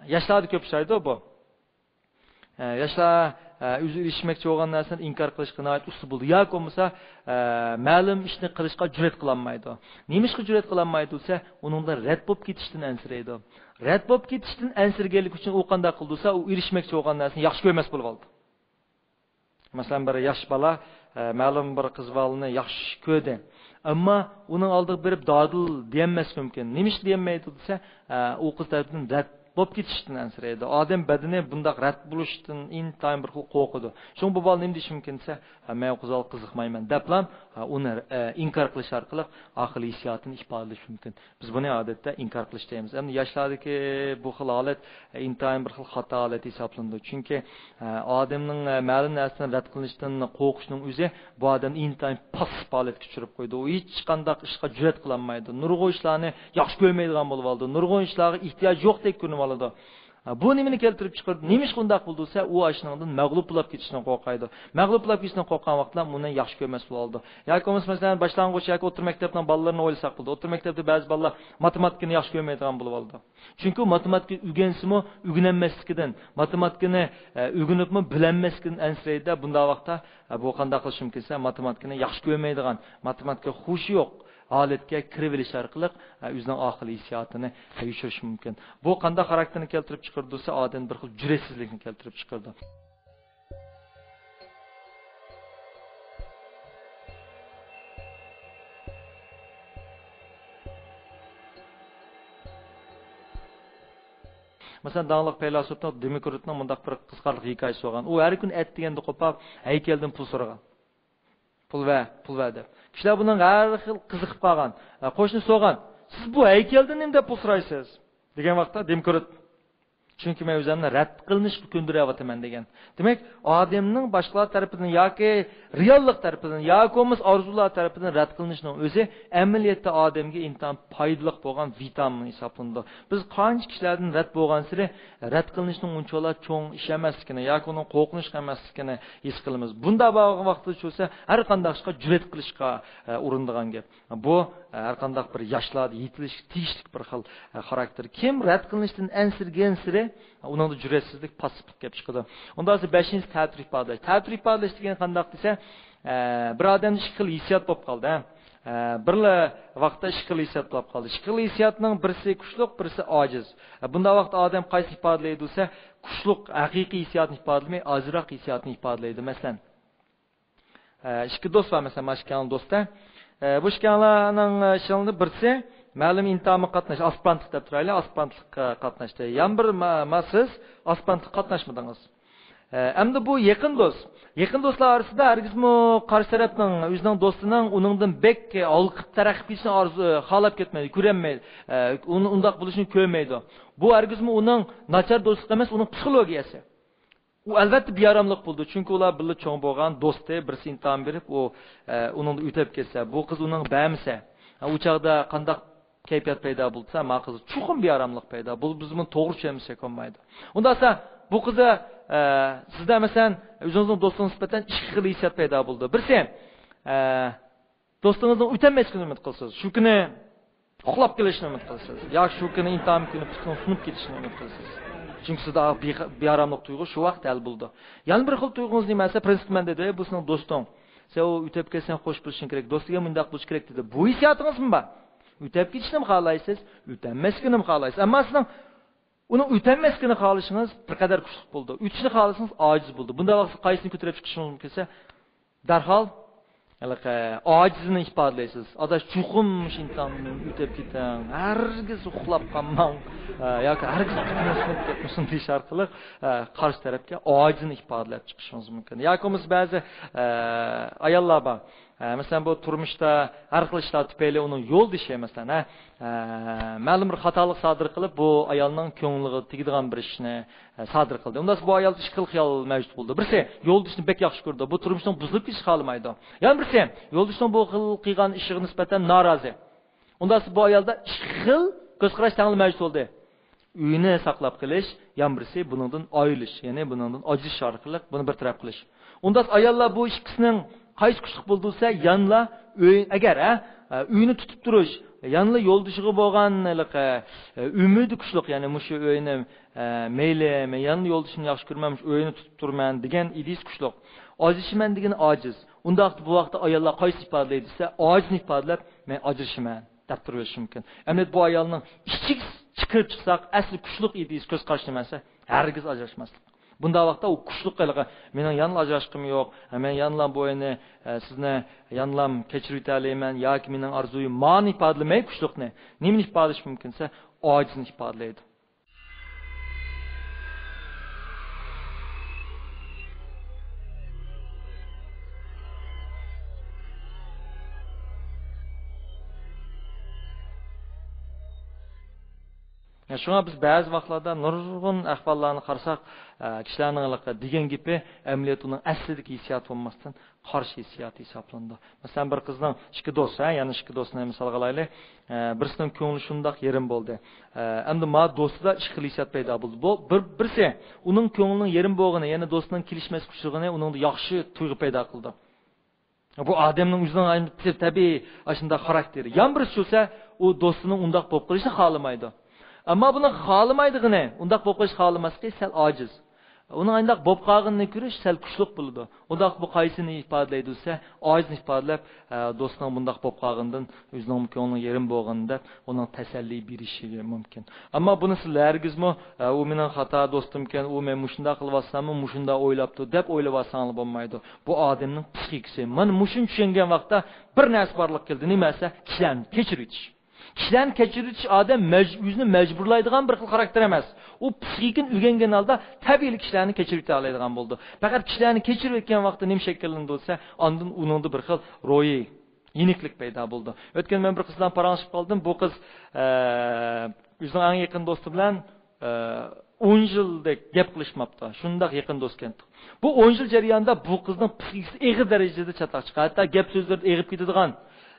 ياشلاردا كۆپ ئۇچرايدۇ بۇ. ئە، ياشلار، ئە، ئۆزى ئېرىشمەكچى بولغان نەرسىنى ئىنكار قىلىشقا ناھايىتى ئۇستا بولىدۇ. ياكى بولمىسا، ئە، مەلۇم ئىشنى قىلىشقا جۈرئەت قىلالمايدۇ. نېمىشقا جۈرئەت قىلالمايدۇ دېسە، ئۇنىڭدا رەت بولۇپ كېتىشتىن ئەنسىرەيدۇ. رەت بولۇپ كېتىشتىن ئەنسىرىگەنلىكى ئۈچۈن ئۇ قانداق قىلىدۇ دېسە، ئۇ ئېرىشمەكچى بولغان نەرسىنى ياخشى كۆرمەس بولۇۋالىدۇ. مەسىلەن، بىر ياش بالا، ئە، مەلۇم بىر قىز بالىنى ياخشى كۆردى. ئەمما ئۇنىڭ ئالدىغا بېرىپ دادىل دېيەلمەسلىكى مۇمكىن. نېمىشقا دېيەلمەيدۇ دېسە، ئە، ئۇ قىز تەرىپىدىن رەت بولۇپ كېتىشتىن ئەنسىرەيدۇ. ئادەم بەدىنى بۇنداق رەت بولۇشتىن ئىنتايىن بىر خىل قورقىدۇ. شۇڭا بۇ بالا نېمە دېيىشى مۇمكىن دېسە، «ھە، مەن قىزغا قىزىقمايمەن» دەپلا، ھە، ئۇنى، ئە، ئىنكار قىلىش ئارقىلىق ئاخىرى ھېسسىياتىنى ئىپادىلىشى مۇمكىن. بىز بۇنى ئادەتتە ئىنكار قىلىش دەيمىز. ئەمدى ياشلاردىكى بۇ خىل ھالەت، ئە، ئىنتايىن بىر خىل خاتا ھالەت ھېسابلىنىدۇ. چۈنكى، ئە، ئادەمنىڭ، ئە، مەلۇم نەرسىدىن رەت قىلىنىشتىن قورقۇشنىڭ ئۆزى بۇ ئادەمنى ئىنتايىن پاسسىپ ھالەتكە چۈشۈرۈپ قويىدۇ. ئۇ ھېچقانداق ئىشقا جۈرئەت قىلالمايدۇ. نۇرغۇن ئىشلارنى ياخشى كۆرمەيدىغان بولۇۋالىدۇ. نۇرغۇن ئىشلارغا ئېھتىياجى يوقتەك كۆرۈنۈۋالىدۇ. ھە، بۇ نېمىنى كەلتۈرۈپ چىقىرىدۇ؟ نېمىشقا ئۇنداق بولىدۇ دېسە، ئۇ ئاشۇنىڭدىن مەغلۇپ بولاپ كېتىشتىن قورقايدۇ. مەغلۇپ بولاپ كېتىشتىن قورققان ۋاقىتتا ئۇنى ياخشى كۆرمەس بولۇۋالىدۇ. ياكى بولمىسا، مەسىلەن، باشلانغۇچ ياكى ئوتتۇرا مەكتەپنىڭ بالىلىرىنى ئويلىساق بولىدۇ. ئوتتۇرا مەكتەپتە بەزى بالىلار ماتېماتىكىنى ياخشى كۆرمەيدىغان بولۇۋالىدۇ. چۈنكى ئۇ ماتېماتىكا ئۆگەنسىمۇ، ئۆگىنەلمەسلىكىدىن، ماتېماتىكىنى، ئە، ئۆگىنىپمۇ بىلەلمەسلىكىدىن ئەنسىرەيدۇ. بۇنداق ۋاقىتتا، ئە، بۇ قانداق قىلىشى مۇمكىن دېسە، ماتېماتىكىنى ياخشى كۆرمەيدىغان، ماتېماتىكا خۇشى يوق ھالەتكە كىرىۋېلىش ئارقىلىق، ئە، ئۆزىنىڭ ئاقىل ھېسسىياتىنى، ئە، يوشۇرۇشى مۇمكىن. بۇ قانداق خاراكتېرنى كەلتۈرۈپ چىقىرىدۇ دېسە، ئادەمدە بىر خىل جۈرئەتسىزلىكنى كەلتۈرۈپ چىقىرىدۇ. مەسىلەن، داڭلىق پەيلاسوپنىڭ، دېموكرىتنىڭ مۇنداق بىر قىزىقارلىق ھېكايىسى بولغان. ئۇ ھەر كۈنى ئەتىگەندە قوپاپ، ھەيكەلدىن پۇل سورىغان. «پۇل بەر، پۇل بەر» دەپ. كىشىلەر بۇنىڭغا ھەر خىل قىزىقىپ قالغان. ھە، قوشنا سورىغان، «سىز بۇ ھەيكەلدىن نېمە دەپ پۇل سورايسىز؟» دېگەن ۋاقىتتا دېموكرات، «چۈنكى مەن ئۆزۈمنى رەت قىلىنىشقا كۆندۈرۈۋاتىمەن» دېگەن. دېمەك، ئادەمنىڭ باشقىلار تەرىپىدىن ياكى رېئاللىق تەرىپىدىن ياكى بولمىسا ئارزۇلار تەرىپىدىن رەت قىلىنىشىنىڭ ئۆزى ئەمەلىيەتتە ئادەمگە ئىنتايىن پايدىلىق بولغان ۋىتامىن ھېسابلىنىدۇ. بىز قانچە كىشىلەردىن رەت بولغانسېرى رەت قىلىنىشنىڭ ئۇنچىۋالا چوڭ ئىش ئەمەسلىكىنى ياكى ئۇنىڭ قورقۇنچلۇق ئەمەسلىكىنى ھېس قىلىمىز. بۇنداق بولغان ۋاقىتتا چۈشۈرسە، ھەر قانداق ئىشقا جۈرئەت قىلىشقا، ئە، ئۇرۇنىدىغان گەپ. بۇ، ئە، ھەر قانداق بىر ياشلاردا يېتىلىشكە تېگىشلىك بىر خىل، ئە، خاراكتېر. كىم رەت قىلىنىشتىن ئەنسىرىگەنسېرى، ئۇنىڭدا جۈرئەتسىزلىك، پاسسىپلىق كەپ چىقىدۇ. ئۇنداق بولسا بەشىنچىسى تەتۈر ئىپادىلەش. تەتۈر ئىپادىلەش دېگەن قانداق دېسە، ئە، بىر ئادەمدە ئىككى خىل ھېسسىيات بولۇپ قالدى، ھە. ئە، بىرلا ۋاقىتتا ئىككى خىل ھېسسىيات بولۇپ قالدى. ئىككى خىل ھېسسىياتنىڭ بىرسى كۈچلۈك، بىرسى ئاجىز. ئە، بۇنداق ۋاقىتتا ئادەم قايسىنى ئىپادىلەيدۇ دېسە، كۈچلۈك ھەقىقىي ھېسسىياتنى ئىپادىلىمەي، ئاجىزراق ھېسسىياتنى ئىپادىلەيدۇ. مەسىلەن، ئە، ئىككى دوست بار، مەسىلەن، مانا ئىككىڭلار دوست-دە. ئە، بۇ ئىككىڭلارنىڭ، ئە، ئىچىدىن بىرسى مەلۇم ئىمتىھانغا قاتناش، ئاسپىرانتلىق دەپ تۇرايلى، ئاسپىرانتلىققا قاتناشتى. يەنە بىر ما-، ما سىز ئاسپىرانتلىققا قاتناشمىدىڭىز. ئە، ئەمدى بۇ يېقىن دوست. يېقىن دوستلار ئارىسىدا ھەرگىزمۇ قارشى تەرەپنىڭ، ئۆزىنىڭ دوستىنىڭ ئۇنىڭدىن بەك ھالقىپ تەرەققىي قىلىشنى ئارزۇ، خالاپ كەتمەيدۇ، كۆرەلمەيدۇ. ئە، ئۇنى ئۇنداق بولۇشىنى كۆرمەيدۇ. بۇ ھەرگىزمۇ ئۇنىڭ ناچار دوستلۇق ئەمەس، ئۇنىڭ پسىخولوگىيەسى. ئۇ ئەلۋەتتە بىئاراملىق بولىدۇ، چۈنكى ئۇلار بىللە چوڭ بولغان دوستى، بىرسى ئىمتىھان بېرىپ، ئۇ، ئە، ئۇنىڭدىن ئۆتۈپ كەتسە، بۇ قىز ئۇنىڭغا بەرمىسە، ئۇ چاغدا قانداق كەيپىيات پەيدا بولسا، ما قىز چوقۇم بىئاراملىق پەيدا بولىدۇ. بىز بۇنى توغرا چۈشەنمىسەك بولمايدۇ. ئۇنداقتا بۇ قىزدا، ئە، سىزدە، مەسىلەن، ئۆزىڭىزنىڭ دوستىڭىزغا نىسبەتەن ئىككى خىل ھېسسىيات پەيدا بولىدۇ. بىرسى، ئە، دوستىڭىزنىڭ ئۆتەلمەسلىكىنى ئۈمىد قىلىسىز. شۇ كۈنى ئۇخلاپ قېلىشىنى ئۈمىد قىلىسىز. ياكى شۇ كۈنى ئىمتىھان كۈنى پۇتىنىڭ سۇنۇپ كېتىشىنى ئۈمىد قىلىسىز. چۈنكى سىزدە بىخ-، بىئاراملىق تۇيغۇ شۇ ۋاقىت ھەل بولىدۇ. يەنە بىر خىل تۇيغۇڭىز نېمە دېسە، پرىنسىپمەن دېدى، بۇ سېنىڭ دوستۇڭ. سەن ئۇ ئۆتۈپ كەتسەڭ خوش بولۇشۇڭ كېرەك، دوستىغا مۇنداق بولۇش كېرەك دېدى. بۇ ھېسسىياتىڭىزمۇ بار؟ ئۆتەپ كېتىشنىمۇ خالايسىز، ئۆتەلمەسلىكىنىمۇ خالايسىز. ئەمما سىزنىڭ ئۇنىڭ ئۆتەلمەسلىكىنى خالىشىڭىز بىر قەدەر كۈچلۈك بولىدۇ. ئۆتۈشنى خالىسىڭىز ئاجىز بولىدۇ. بۇنداق ۋاقىتتا قايسىنى كۆتۈرۈپ چىقىشىڭىز مۇمكىن دېسە، دەرھال ھېلىقى ئاجىزنى ئىپادىلەيسىز. ئاداش، چوقۇم مۇشۇ ئىمتىھاندىن ئۆتۈپ كېتىڭ، ھەرگىز ئۇخلاپ قالماڭ، ئە، ياكى ھەرگىز پۇتىڭىز سۇنۇپ كەتمىسۇن دېيىش ئارقىلىق، ئە، قارشى تەرەپكە ئاجىزنى ئىپادىلەپ چىقىشىڭىز مۇمكىن. ياكى بولمىسا بەزى، ئە، ئاياللار بار. ئە، مەسىلەن، بۇ تۇرمۇشتا ھەر خىل ئىشلار تۈپەيلى ئۇنىڭ يولدىشى، مەسىلەن، ھە، ئە، مەلۇم بىر خاتالىق سادىر قىلىپ، بۇ ئايالنىڭ كۆڭلىگە تېگىدىغان بىر ئىشنى، ئە، سادىر قىلدى. ئۇنداق بۇ ئايالدا ئىككى خىل خىيال مەۋجۇت بولىدۇ. بىرسى، يولدىشىنى بەك ياخشى كۆرىدۇ، بۇ تۇرمۇشنىڭ بۇزۇلۇپ كېتىشىنى خالىمايدۇ. يەنە بىرسى، يولدىشىنىڭ بۇ خىل قىلغان ئىشىغا نىسبەتەن نارازى. ئۇنداق بۇ ئايالدا ئىككى خىل كۆز قاراش تەڭلا مەۋجۇت بولدى. ئۆينى ساقلاپ قېلىش، يەنە بىرسى بۇنىڭدىن ئايرىلىش، يەنى بۇنىڭدىن ئاجرىشىش ئارقىلىق بۇنى بىر تەرەپ قىلىش. ئۇنداق ئاياللار بۇ ئىككىسىنىڭ قايسى كۈچلۈك بولىدۇ دېسە، يەنىلا ئۆي، ئەگەر، ھە، ئۆينى تۇتۇپ تۇرۇش، يەنىلا يولدىشىغا بولغان ھېلىقى، ئۈمىدى كۈچلۈك، يەنى مۇشۇ ئۆينى، مەيلى، مەن يەنىلا يولدىشىمنى ياخشى كۆرىمەن، مۇشۇ ئۆينى تۇتۇپ تۇرىمەن دېگەن ئىدىيىسى كۈچلۈك. ئاجرىشىمەن دېگىنى ئاجىز. ئۇنداق بۇ ۋاقىتتا ئاياللار قايسىنى ئىپادىلەيدۇ دېسە، ئاجىزنى ئىپادىلەپ، مەن ئاجرىشىمەن دەپ تۇرۇۋېلىشى مۇمكىن. ئەمدى بۇ ئايالنىڭ ئىچىگە كىرىپ چىقساق، ئەسلى كۈچلۈك ئىدىيىسى، كۆز قارىشى نېمە دېسە، ھەرگىز ئاجراشماسلىق. بۇنداق ۋاقىتتا ئۇ كۈچلۈك ھېلىقى، مېنىڭ يەنىلا ئاجراشقۇم يوق، مەن يەنىلا بۇ ئۆينى، ئە، سىزنى يەنىلا كەچۈرۈۋېتەلەيمەن ياكى مېنىڭ ئارزۇيۇم مانى ئىپادىلىمەي كۈچلۈكنى. نېمىنى ئىپادىلىشى مۇمكىن دېسە، ئاجىزنى ئىپادىلەيدۇ. شۇڭا بىز بەزى ۋاقىتلاردا نۇرغۇن ئەھۋاللارنى قارىساق، ئە، كىشىلەرنىڭ ھېلىقى دېگەن گېپى ئەمەلىيەت ئۇنىڭ ئەسلىدىكى ھېسسىيات بولماستىن قارشى ھېسسىيات ھېسابلىنىدۇ. مەسىلەن، بىر قىزنىڭ ئىككى دوست، ھە، يەنە ئىككى دوستنى مىسالغا ئالايلى. ئە، بىرسىنىڭ كۆڭلى شۇنداق يېرىم بولدى. ئە، ئەمدى ما دوستىدا ئىككى خىل ھېسسىيات پەيدا بولدى. بۇ بىر، بىرسى ئۇنىڭ كۆڭلىنىڭ يېرىم بولغىنى، يەنى دوستىنىڭ كېلىشمەسكە ئۇچرىغىنى ئۇنىڭدا ياخشى تۇيغۇ پەيدا قىلىدۇ. بۇ ئادەمنىڭ ئۆزىنىڭ تەبىئىي ئاشۇنداق خاراكتېرى. يەنە بىرسى بولسا، ئۇ دوستىنىڭ ئۇنداق بولۇپ قېلىشىنى خالىمايدۇ. ئەمما بۇنى خالىمايدىغىنى، ئۇنداق بولۇپ قېلىشنى خالىماسلىقى سەل ئاجىز. ئۇنىڭ ئانداق بولۇپ قالغىنىنى كۆرۈش سەل كۈچلۈك بولىدۇ. ئۇنداق بۇ قايسىنى ئىپادىلەيدۇ دېسە، ئاجىزنى ئىپادىلەپ، ئە، دوستىنىڭ بۇنداق بولۇپ قالغىنىدىن ئۆزىنىڭ كۆڭلىنىڭ يېرىم بولغىنى دەپ، ئۇنىڭ تەسەللى بېرىشى مۇمكىن. ئەمما بۇنى سىلەر ھەرگىزمۇ، ئە، ئۇ مېنىڭ خاتا دوستۇمكەن، ئۇ مەن مۇشۇنداق قىلىۋاتساممۇ، مۇشۇنداق ئويلاپتۇ دەپ ئويلىۋالساڭلار بولمايدۇ. بۇ ئادەمنىڭ پسىخىكىسى. مانا مۇشۇنى چۈشەنگەن ۋاقىتتا بىر نەرسە بارلىققا كەلدى. نېمە دېسە، كىشىلەرنى كەچۈرۈۋېتىش. كىشىلەرنى كەچۈرۈۋېتىش ئادەم مەج-، ئۆزىنى مەجبۇرلايدىغان بىر خىل خاراكتېر ئەمەس. ئۇ پسىخىكىنى ئۆگەنگەن ھالدا تەبىئىيلا كىشىلەرنى كەچۈرۈۋېتەلەيدىغان بولىدۇ. پەقەت كىشىلەرنى كەچۈرۈۋەتكەن ۋاقىتتا نېمە شەكىللىنىدۇ دېسە، ئاندىن ئۇنىڭدا بىر خىل روھىي يېنىكلىك پەيدا بولىدۇ. ئۆتكەن مەن بىر قىز بىلەن پاراڭلىشىپ قالدىم. بۇ قىز، ئە، ئۆزىنىڭ ئەڭ يېقىن دوستى بىلەن، ئە، ئون يىلدەك گەپ قىلىشماپتۇ. شۇنداق يېقىن دوستكەنتۇق. بۇ ئون يىل جەريانىدا بۇ قىزنىڭ پسىخىكىسى ئېغىر دەرىجىدە چاتاق چىققان. ھەتتا گەپ سۆزلىرىدە ئېغىپ كېتىدىغان،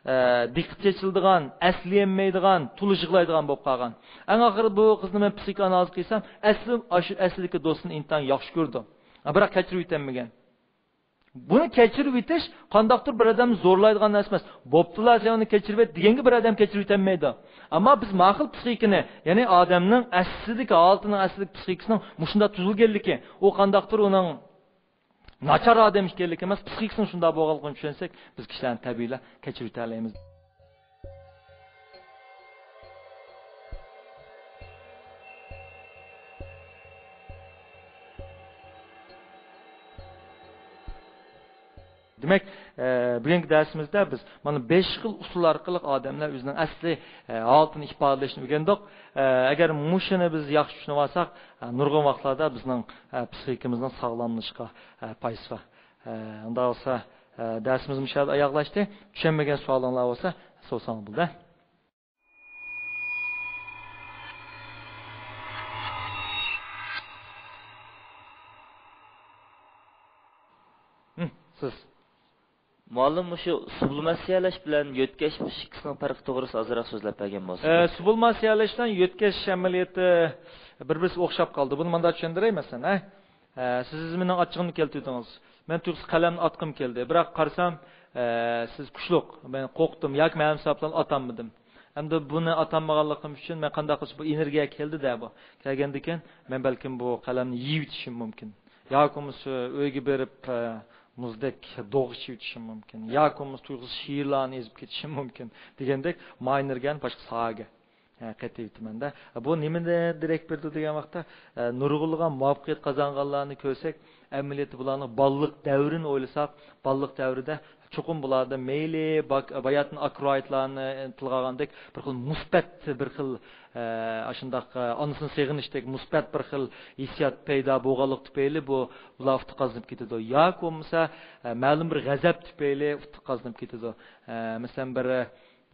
ئە، دىققىتى چېچىلىدىغان، ئەسلىيەلمەيدىغان، تولا يىغلايدىغان بولۇپ قالغان. ئەڭ ئاخىرى بۇ قىزنى مەن پسىخىكا ئانالىز قىلسام، ئەسلى، ئاشۇ ئەسلىدىكى دوستىنى ئىنتايىن ياخشى كۆرىدۇ. بىراق كەچۈرۈۋېتەلمىگەن. بۇنى كەچۈرۈۋېتىش قانداقتۇر بىر ئادەمنى زورلايدىغان نەرسە ئەمەس. بوپتۇلا، سەن ئۇنى كەچۈرۈۋەت دېگەنگە بىر ئادەم كەچۈرۈۋېتەلمەيدۇ. ئەمما بىز ماقۇل پسىخىكىنى، يەنى ئادەمنىڭ ئەسلىدىكى ھالىتىنىڭ، ئەسلىدىكى پسىخىكىسىنىڭ مۇشۇنداق تۈزۈلگەنلىكى، ئۇ قانداقتۇر ئۇنىڭ ناچار ئادەم ئىكەنلىكى ئەمەس، پسىخىكىسىنىڭ شۇنداق بولغانلىقىنى چۈشەنسەك، بىز كىشىلەرنى تەبىئىيلا كەچۈرۈۋېتەلەيمىز. دېمەك، ئە، بۈگۈنكى دەرسىمىزدە بىز مانا بەش خىل ئۇسۇل ئارقىلىق ئادەملەر ئۆزىنىڭ ئەسلى، ئە، ھالىتىنى ئىپادىلەشنى ئۆگەندۇق. ئە، ئەگەر مۇشۇنى بىز ياخشى چۈشىنىۋالساق، ئە، نۇرغۇن ۋاقىتلاردا بىزنىڭ، ئە، پسىخىكىمىزنىڭ ساغلاملىشىشىغا، ئە، پايدىسى بار. ئە، ئۇنداق بولسا، ئە، دەرسىمىز مۇشۇ يەردە ئاياغلاشتى. چۈشەنمىگەن سوئالىڭلار بولسا، سورىساڭلار بولىدۇ. ھىم، سىز. مۇئەللىم، مۇشۇ سۇبلىماتسىيەلەش بىلەن يۆتكەش، مۇشۇ ئىككىسىنىڭ پەرقى توغرىسىدا ئازراق سۆزلەپ بەرگەن بولسىڭىز. ئە، سۇبلىماتسىيەلەش بىلەن يۆتكەش ئەمەلىيىتى بىر-بىرسىگە ئوخشاپ قالدى. بۇنى مۇنداق چۈشەندۈرەي، مەسىلەن، ھە؟ ئە، سىز مېنىڭ ئاچچىقىمنى كەلتۈردىڭىز. مەن تۇيۇقسىز قەلەمنى ئاتقۇم كەلدى. بىراق قارىسام، ئە، سىز كۈچلۈك. مەن قورقتۇم ياكى مەلۇم سەۋەبلەردىن ئاتالمىدىم. ئەمدى بۇنى ئاتالمىغانلىقىم ئۈچۈن مەن قانداق قىلىش، بۇ ئېنېرگىيە كەلدى-دە بۇ. كەلگەندىن كېيىن مەن بەلكىم بۇ قەلەمنى يېيىۋېتىشىم مۇمكىن. ياكى بولمىسا ئۆيگە بېرىپ، ئە، مۇزدەك دوغ ئىچىۋېتىشىم مۇمكىن. ياكى بولمىسا تۇيۇقسىز شېئىرلارنى يېزىپ كېتىشىم مۇمكىن. دېگەندەك، ما ئېنېرگىيەنى باشقا ساھەگە، ئە، قېتىۋېتىمەن-دە. بۇ نېمىنى دېرەك بېرىدۇ دېگەن ۋاقىتتا، ئە، نۇرغۇنلىغان مۇۋەپپەقىيەت قازانغانلارنى كۆرسەك، ئەمەلىيەتتە بۇلارنىڭ بالىلىق دەۋرىنى ئويلىساق، بالىلىق دەۋرىدە چوقۇم بۇلاردا مەيلى باك-، باياتىن ئاكروئىدلارنى تىلغا ئالغاندەك بىر خىل مۇسبەت، بىر خىل، ئە، ئاشۇنداق، ئە، ئانىسىنى سېغىنىشتەك مۇسبەت بىر خىل ھېسسىيات پەيدا بولغانلىقى تۈپەيلى بۇ، بۇلار ئۇتۇق قازىنىپ كېتىدۇ. ياكى بولمىسا، ئە، مەلۇم بىر غەزەپ تۈپەيلى ئۇتۇق قازىنىپ كېتىدۇ. ئە، مەسىلەن، بىر،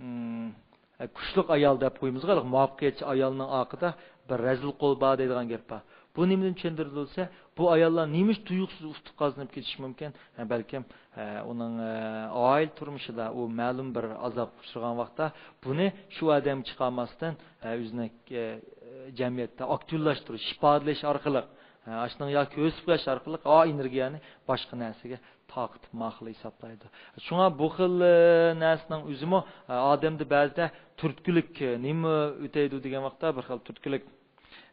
ئىم، ئە، كۈچلۈك ئايال دەپ قويىمىزغۇ، مۇۋەپپەقىيەتچى ئايالنىڭ ئارقىدا بىر رەزىل قول بار دەيدىغان گەپ بار. بۇ نېمىدىن چۈشەندۈرۈلسە، بۇ ئاياللار نېمىشقا تۇيۇقسىز ئۇتۇق قازىنىپ كېتىشى مۇمكىن؟ ھە، بەلكىم، ئە، ئۇنىڭ، ئە، ئائىلە تۇرمۇشىدا ئۇ مەلۇم بىر ئازابقا ئۇچرىغان ۋاقىتتا بۇنى شۇ ئادەمگە چىقارماستىن، ئە، ئۆزىنىڭ، ئە، جەمئىيەتتە ئاكتىۋلاشتۇرۇش، ئىپادىلەش ئارقىلىق، ئە، ئاشۇنىڭ ياكى كۆرسىتىپ قويۇش ئارقىلىق ئا ئېنېرگىيەنى باشقا نەرسىگە تارقىتىپ ماقۇل ھېسابلايدۇ. شۇڭا بۇ خىل، ئە، نەرسىنىڭ ئۆزىمۇ، ئە، ئادەمدە بەزىدە تۈرتكىلىك، ئە، نېمە ئۆتەيدۇ دېگەن ۋاقىتتا بىر خىل تۈرتكىلىك،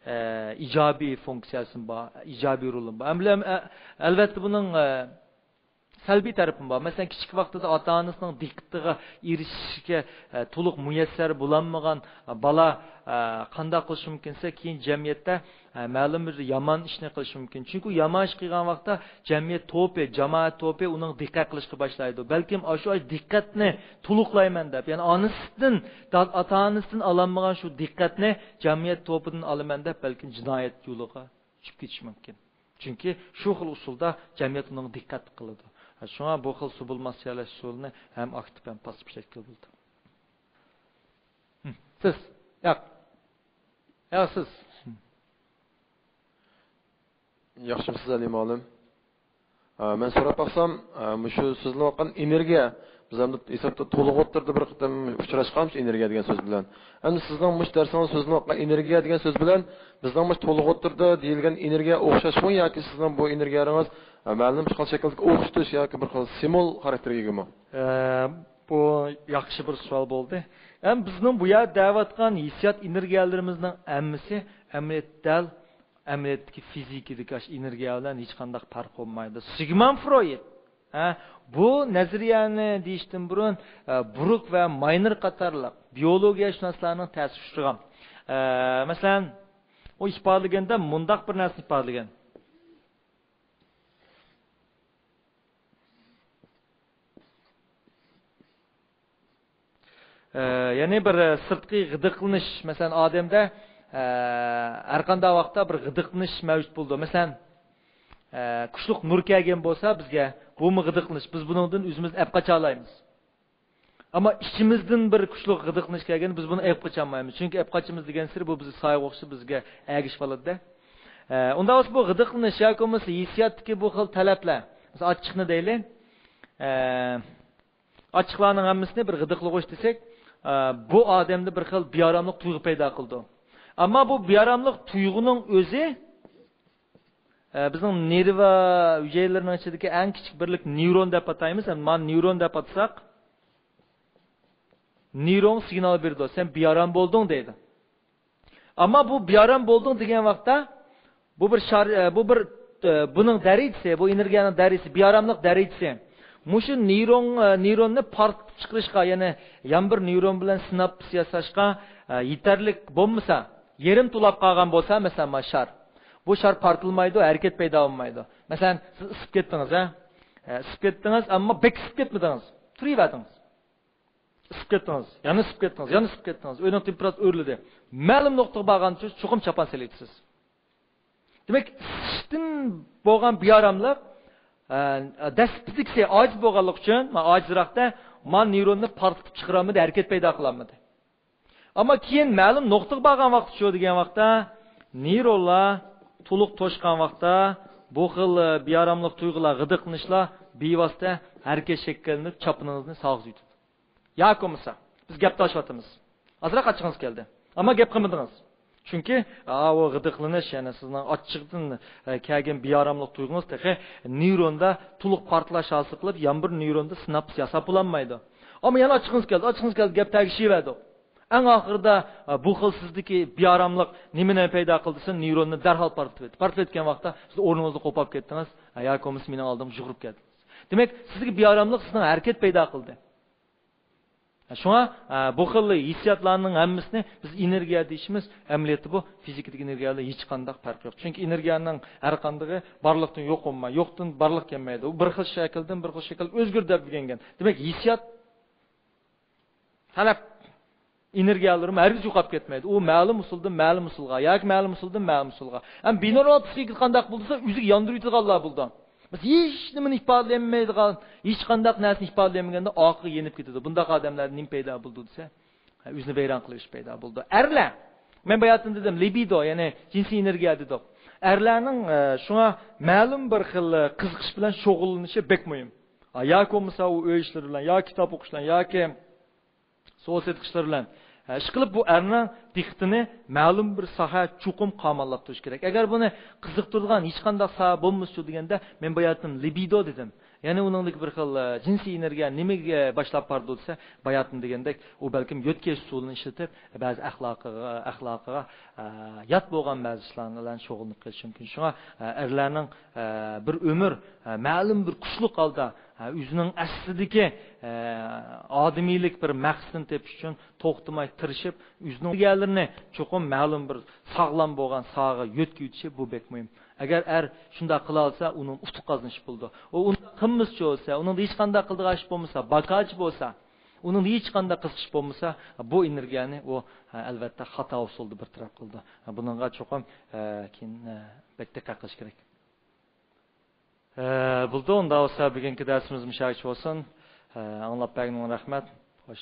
ئە، ئىجابىي فۇنكسىيەسىمۇ بار، ئىجابىي رولىمۇ بار. ئەمدى، ئە، ئەلۋەتتە بۇنىڭ، ئە، سەلبىي تەرىپىمۇ بار. مەسىلەن، كىچىك ۋاقتىدا ئاتا-ئانىسىنىڭ دىققىتىگە ئېرىشىشكە، ئە، تولۇق مۇيەسسەر بولالمىغان، ئە، بالا، ئە، قانداق قىلىشى مۇمكىن دېسە، كېيىن جەمئىيەتتە، ئە، مەلۇم بىر يامان ئىشنى قىلىشى مۇمكىن. چۈنكى ئۇ يامان ئىش قىلغان ۋاقىتتا جەمئىيەت توپى، جامائەت توپى ئۇنىڭغا دىققەت قىلىشقا باشلايدۇ. بەلكىم ئاشۇ دىققەتنى تولۇقلايمەن دەپ، يەنى ئانىسىدىن، دا-، ئاتا-ئانىسىدىن ئالالمىغان شۇ دىققەتنى جەمئىيەت توپىدىن ئالىمەن دەپ، بەلكىم جىنايەت يولىغا چۈشۈپ كېتىشى مۇمكىن. چۈنكى شۇ خىل ئۇسۇلدا جەمئىيەت ئۇنىڭغا دىققەت قىلىدۇ. شۇڭا بۇ خىل سۇبلىماتسىيەلەش ئۇسۇلىنى ھەم ئاكتىپ، ھەم پاسسىپ شەكىلدە بولىدۇ. ھىم، سىز. ياق. يا سىز. ياخشىمۇسىز، ئەلى مۇئەللىم؟ ئە، مەن سوراپ باقسام، ئە، مۇشۇ سۆزلىنىۋاتقان ئېنېرگىيە، بىز ئەمدى ھېسابتا تولۇق ئوتتۇرىدا بىر قېتىم ئۇچراشقانمىز ئېنېرگىيە دېگەن سۆز بىلەن. ئەمدى سىزنىڭ مۇشۇ دەرسىڭىزدە سۆزلىنىۋاتقان ئېنېرگىيە دېگەن سۆز بىلەن بىزنىڭ مۇشۇ تولۇق ئوتتۇرىدا دېيىلگەن ئېنېرگىيە ئوخشاشمۇ ياكى سىزنىڭ بۇ ئېنېرگىيەلىرىڭىز، ئە، مەلۇم بىر خىل شەكىلدىكى ئوخشىتىش ياكى بىر خىل سىمۋول خاراكتېرىگە ئىگىمۇ؟ ئە، بۇ ياخشى بىر سوئال بولدى. ئەم، بىزنىڭ بۇ يەردە دەۋاتقان ھېسسىيات ئېنېرگىيەلىرىمىزنىڭ ھەممىسى ئەمەلىيەتتە دەل ئەمەلىيەتتىكى فىزىكىدىكى ئاشۇ ئېنېرگىيە بىلەن ھېچقانداق پەرق بولمايدۇ. سىگموند فرويد، ھە، بۇ نەزەرىيەنى دېيىشتىن بۇرۇن، ئە، بروك ۋە ماينېر قاتارلىق بىيولوگىيەشۇناسلارنىڭ تەسىرىگە ئۇچرىغان. ئە، مەسىلەن، ئۇ ئىپادىلىگەندە مۇنداق بىر نەرسىنى ئىپادىلىگەن. ئە، يەنى بىر، ئە، سىرتقى غىدىقلىنىش، مەسىلەن، ئادەمدە، ئە، ھەر قانداق ۋاقىتتا بىر غىدىقلىنىش مەۋجۇت بولىدۇ. مەسىلەن، ئە، كۈچلۈك نۇر كەلگەن بولسا بىزگە، بۇمۇ غىدىقلىنىش، بىز بۇنىڭدىن ئۆزىمىزنى ئەپ قاچالايمىز. ئەمما ئىچىمىزدىن بىر كۈچلۈك غىدىقلىنىش كەلگەندە بىز بۇنى ئەپ قاچالمايمىز. چۈنكى ئەپ قاچىمىز دېگەن سېرى بۇ بىزگە سايىغا ئوخشاپ بىزگە ئەگىشىپ ئالىدۇ-دە. ئە، ئۇنداق بولسا بۇ غىدىقلىنىش ياكى بولمىسا ھېسسىياتتىكى بۇ خىل تەلەپلەر، مەسىلەن، ئاچچىقنى دەيلى. ئە، ئاچچىقلارنىڭ ھەممىسىنى بىر غىدىقلىغۇچ دېسەك، ئە، بۇ ئادەمدە بىر خىل بىئاراملىق تۇيغۇ پەيدا قىلىدۇ. ئەمما بۇ بىئاراملىق تۇيغۇنىڭ ئۆزى، ئە، بىزنىڭ نېرۋا ھۈجەيرىلىرىنىڭ ئىچىدىكى ئەڭ كىچىك بىرلىك نېرون دەپ ئاتايمىز. ئەمما مانا نېرون دەپ ئاتىساق، نېرون سىگنال بېرىدۇ، سەن بىئارام بولدۇڭ دەيدۇ. ئەمما بۇ بىئارام بولدۇڭ دېگەن ۋاقىتتا، بۇ بىر شار-، ئە، بۇ بىر، ئە، بۇنىڭ دەرىجىسى، بۇ ئېنېرگىيەنىڭ دەرىجىسى، بىئاراملىق دەرىجىسى مۇشۇ نېرون، ئە، نېروننى پارتلىتىپ چىقىرىشقا، يەنى يەنە بىر نېرون بىلەن سىناپس ياساشقا، ئە، يېتەرلىك بولمىسا، يېرىم تولاپ قالغان بولسا، مەسىلەن، مانا شار. بۇ شار پارتلىمايدۇ، ھەرىكەت پەيدا بولمايدۇ. مەسىلەن، سىز ئىسسىپ كەتتىڭىز، ھە؟ ئە، ئىسسىپ كەتتىڭىز، ئەمما بەك ئىسسىپ كەتمىدىڭىز. تۇرۇۋەردىڭىز. ئىسسىپ كەتتىڭىز، يەنە ئىسسىپ كەتتىڭىز، يەنە ئىسسىپ كەتتىڭىز. ئۆينىڭ تېمپېراتۇرىسى ئۆرلىدى. مەلۇم نۇقتىغا بارغاندا چوقۇم چاپان سېلىۋېتىسىز. دېمەك، ئىسسىشتىن بولغان بىئاراملىق، ئە، دەسلىپىدىكىسى ئاجىز بولغانلىقى ئۈچۈن، مانا ئاجىزراقتا، مانا نېروننى پارتلىتىپ چىقىرالمىدى، ھەرىكەت پەيدا قىلالمىدى. ئەمما كېيىن مەلۇم نۇقتىغا بارغان ۋاقىت شۇ دېگەن ۋاقىتتا، نېرونلار تولۇق توشقان ۋاقىتتا، بۇ خىل، ئە، بىئاراملىق تۇيغۇلار، غىدىقلىنىشلار بىۋاسىتە ھەرىكەت شەكىللىنىپ، چاپىنىڭىزنى ساغىزىۋېتىدۇ. ياكى بولمىسا، بىز گەپ تالىشىۋاتىمىز. ئازراق ئاچچىقىڭىز كەلدى. ئەمما گەپ قىلمىدىڭىز. چۈنكى، ئا، ئۇ غىدىقلىنىش، يەنى سىزنىڭ ئاچچىقتىن، ئە، كەلگەن بىئاراملىق تۇيغۇڭىز تېخى نېروندا تولۇق پارتلاش ھاسىل قىلىپ، يەنە بىر نېروندا سىناپس ياساپ بولالمايدۇ. ئەمما يەنە ئاچچىقىڭىز كەلدى، ئاچچىقىڭىز كەلدى، گەپ تەگىشىۋەردۇق. ئەڭ ئاخىرىدا، ئە، بۇ خىل سىزدىكى بىئاراملىق نېمىنى پەيدا قىلدى دېسە، نېروننى دەرھال پارتلىتىۋەتتى. پارتلىتىۋەتكەن ۋاقىتتا سىز ئورنىڭىزدىن قوپاپ كەتتىڭىز، ئە، ياكى بولمىسا مېنىڭ ئالدىمغا يۈگۈرۈپ كەلدىڭىز. دېمەك، سىزدىكى بىئاراملىق سىزنىڭ ھەرىكەت پەيدا قىلدى. شۇڭا، ئە، بۇ خىل ھېسسىياتلارنىڭ ھەممىسىنى بىز ئېنېرگىيە دېيىشىمىز، ئەمەلىيەتتە بۇ فىزىكىدىكى ئېنېرگىيە بىلەن ھېچقانداق پەرقى يوق. چۈنكى ئېنېرگىيەنىڭ ھەر قاندىقى بارلىقتىن يوق بولماي، يوقتىن بارلىق كەلمەيدۇ. ئۇ بىر خىل شەكىلدىن بىر خىل شەكىلگە ئۆزگىرىدۇ دەپ ئۆگەنگەن. دېمەك، ھېسسىيات تەلەپ ئېنېرگىيەلىرىمۇ ھەرگىز يوقاپ كەتمەيدۇ. ئۇ مەلۇم ئۇسۇلدىن مەلۇم ئۇسۇلغا ياكى مەلۇم ئۇسۇلدىن مەلۇم ئۇسۇلغا. ھەم بىنورمال پسىخىكا قانداق بولسا، ئۆزىگە ياندۇرۇۋېتىدىغانلار بولىدۇ. بىز ھېچ نېمىنى ئىپادىلىيەلمەيدىغان، ھېچقانداق نەرسىنى ئىپادىلىيەلمىگەندە ئارقىغا يېنىپ كېتىدۇ. بۇنداق ئادەملەردە نېمە پەيدا بولىدۇ دېسە، ئۆزىنى ۋەيران قىلىۋېتىش پەيدا بولىدۇ. ئەرلەر، مەن باياتىن دېدىم، لىبىدو، يەنى جىنسىي ئېنېرگىيە دېدۇق. ئەرلەرنىڭ، ئە، شۇڭا مەلۇم بىر خىل، ئە، قىزىقىش بىلەن شۇغۇللىنىشى بەك مۇھىم. ئا، ياكى بولمىسا ئۇ ئۆي ئىشلىرى بىلەن، يا كىتاب ئوقۇش بىلەن، ياكى سودا سېتىق ئىشلىرى بىلەن، ئە، ئىشقىلىپ بۇ ئەرنىڭ دىققىتىنى مەلۇم بىر ساھە چوقۇم قاماللاپ تۇرۇش كېرەك. ئەگەر بۇنى قىزىقتۇرىدىغان ھېچقانداق ساھە بولمىسىچۇ دېگەندە، مەن باياتىن لىبىدو دېدىم. يەنى ئۇنىڭدىكى بىر خىل، ئە، جىنسىي ئېنېرگىيە نېمىگە باشلاپ بارىدۇ دېسە، باياتىن دېگەندەك، ئۇ بەلكىم يۆتكەش ئۇسۇلىنى ئىشلىتىپ، بەزى ئەخلاقىغا، ئەخلاقىغا، ئە، يات بولغان بەزى ئىشلار بىلەن شۇغۇللىنىپ قېلىشى مۇمكىن. شۇڭا، ئە، ئەرلەرنىڭ، ئە، بىر ئۆمۈر، ئە، مەلۇم بىر كۈچلۈك ھالدا، ئە، ئۆزىنىڭ ئەسلىدىكى، ئە، ئادىمىيلىك بىر مەقسىتىنى تېپىش ئۈچۈن توختىماي تىرىشىپ، ئۆزىنىڭ ئىگىلىرىنى چوقۇم مەلۇم بىر ساغلام بولغان ساھەگە يۆتكىۋېتىشى بۇ بەك مۇھىم. ئەگەر ئەر شۇنداق قىلالىسا، ئۇنىڭ ئۇتۇق قازىنىشى بولىدۇ. ئۇ ئۇنداق قىلمىسىچۇ بولسا، ئۇنىڭدا ھېچقانداق قىلىدىغان ئىش بولمىسا، باكاچى بولسا، ئۇنىڭدا ھېچقانداق قىزىقىش بولمىسا، بۇ ئېنېرگىيەنى ئۇ، ئەلۋەتتە، خاتا ئۇسۇلدا بىر تەرەپ قىلىدۇ. بۇنىڭغا چوقۇم، ئە، كېيىن، ئە، بەك دىققەت قىلىش كېرەك. ئە، بولدى، ئۇنداق بولسا بۈگۈنكى دەرسىمىز مۇشۇ يەرگىچە بولسۇن. ئە، ئاڭلاپ بەرگىنىڭلار رەھمەت. خوش.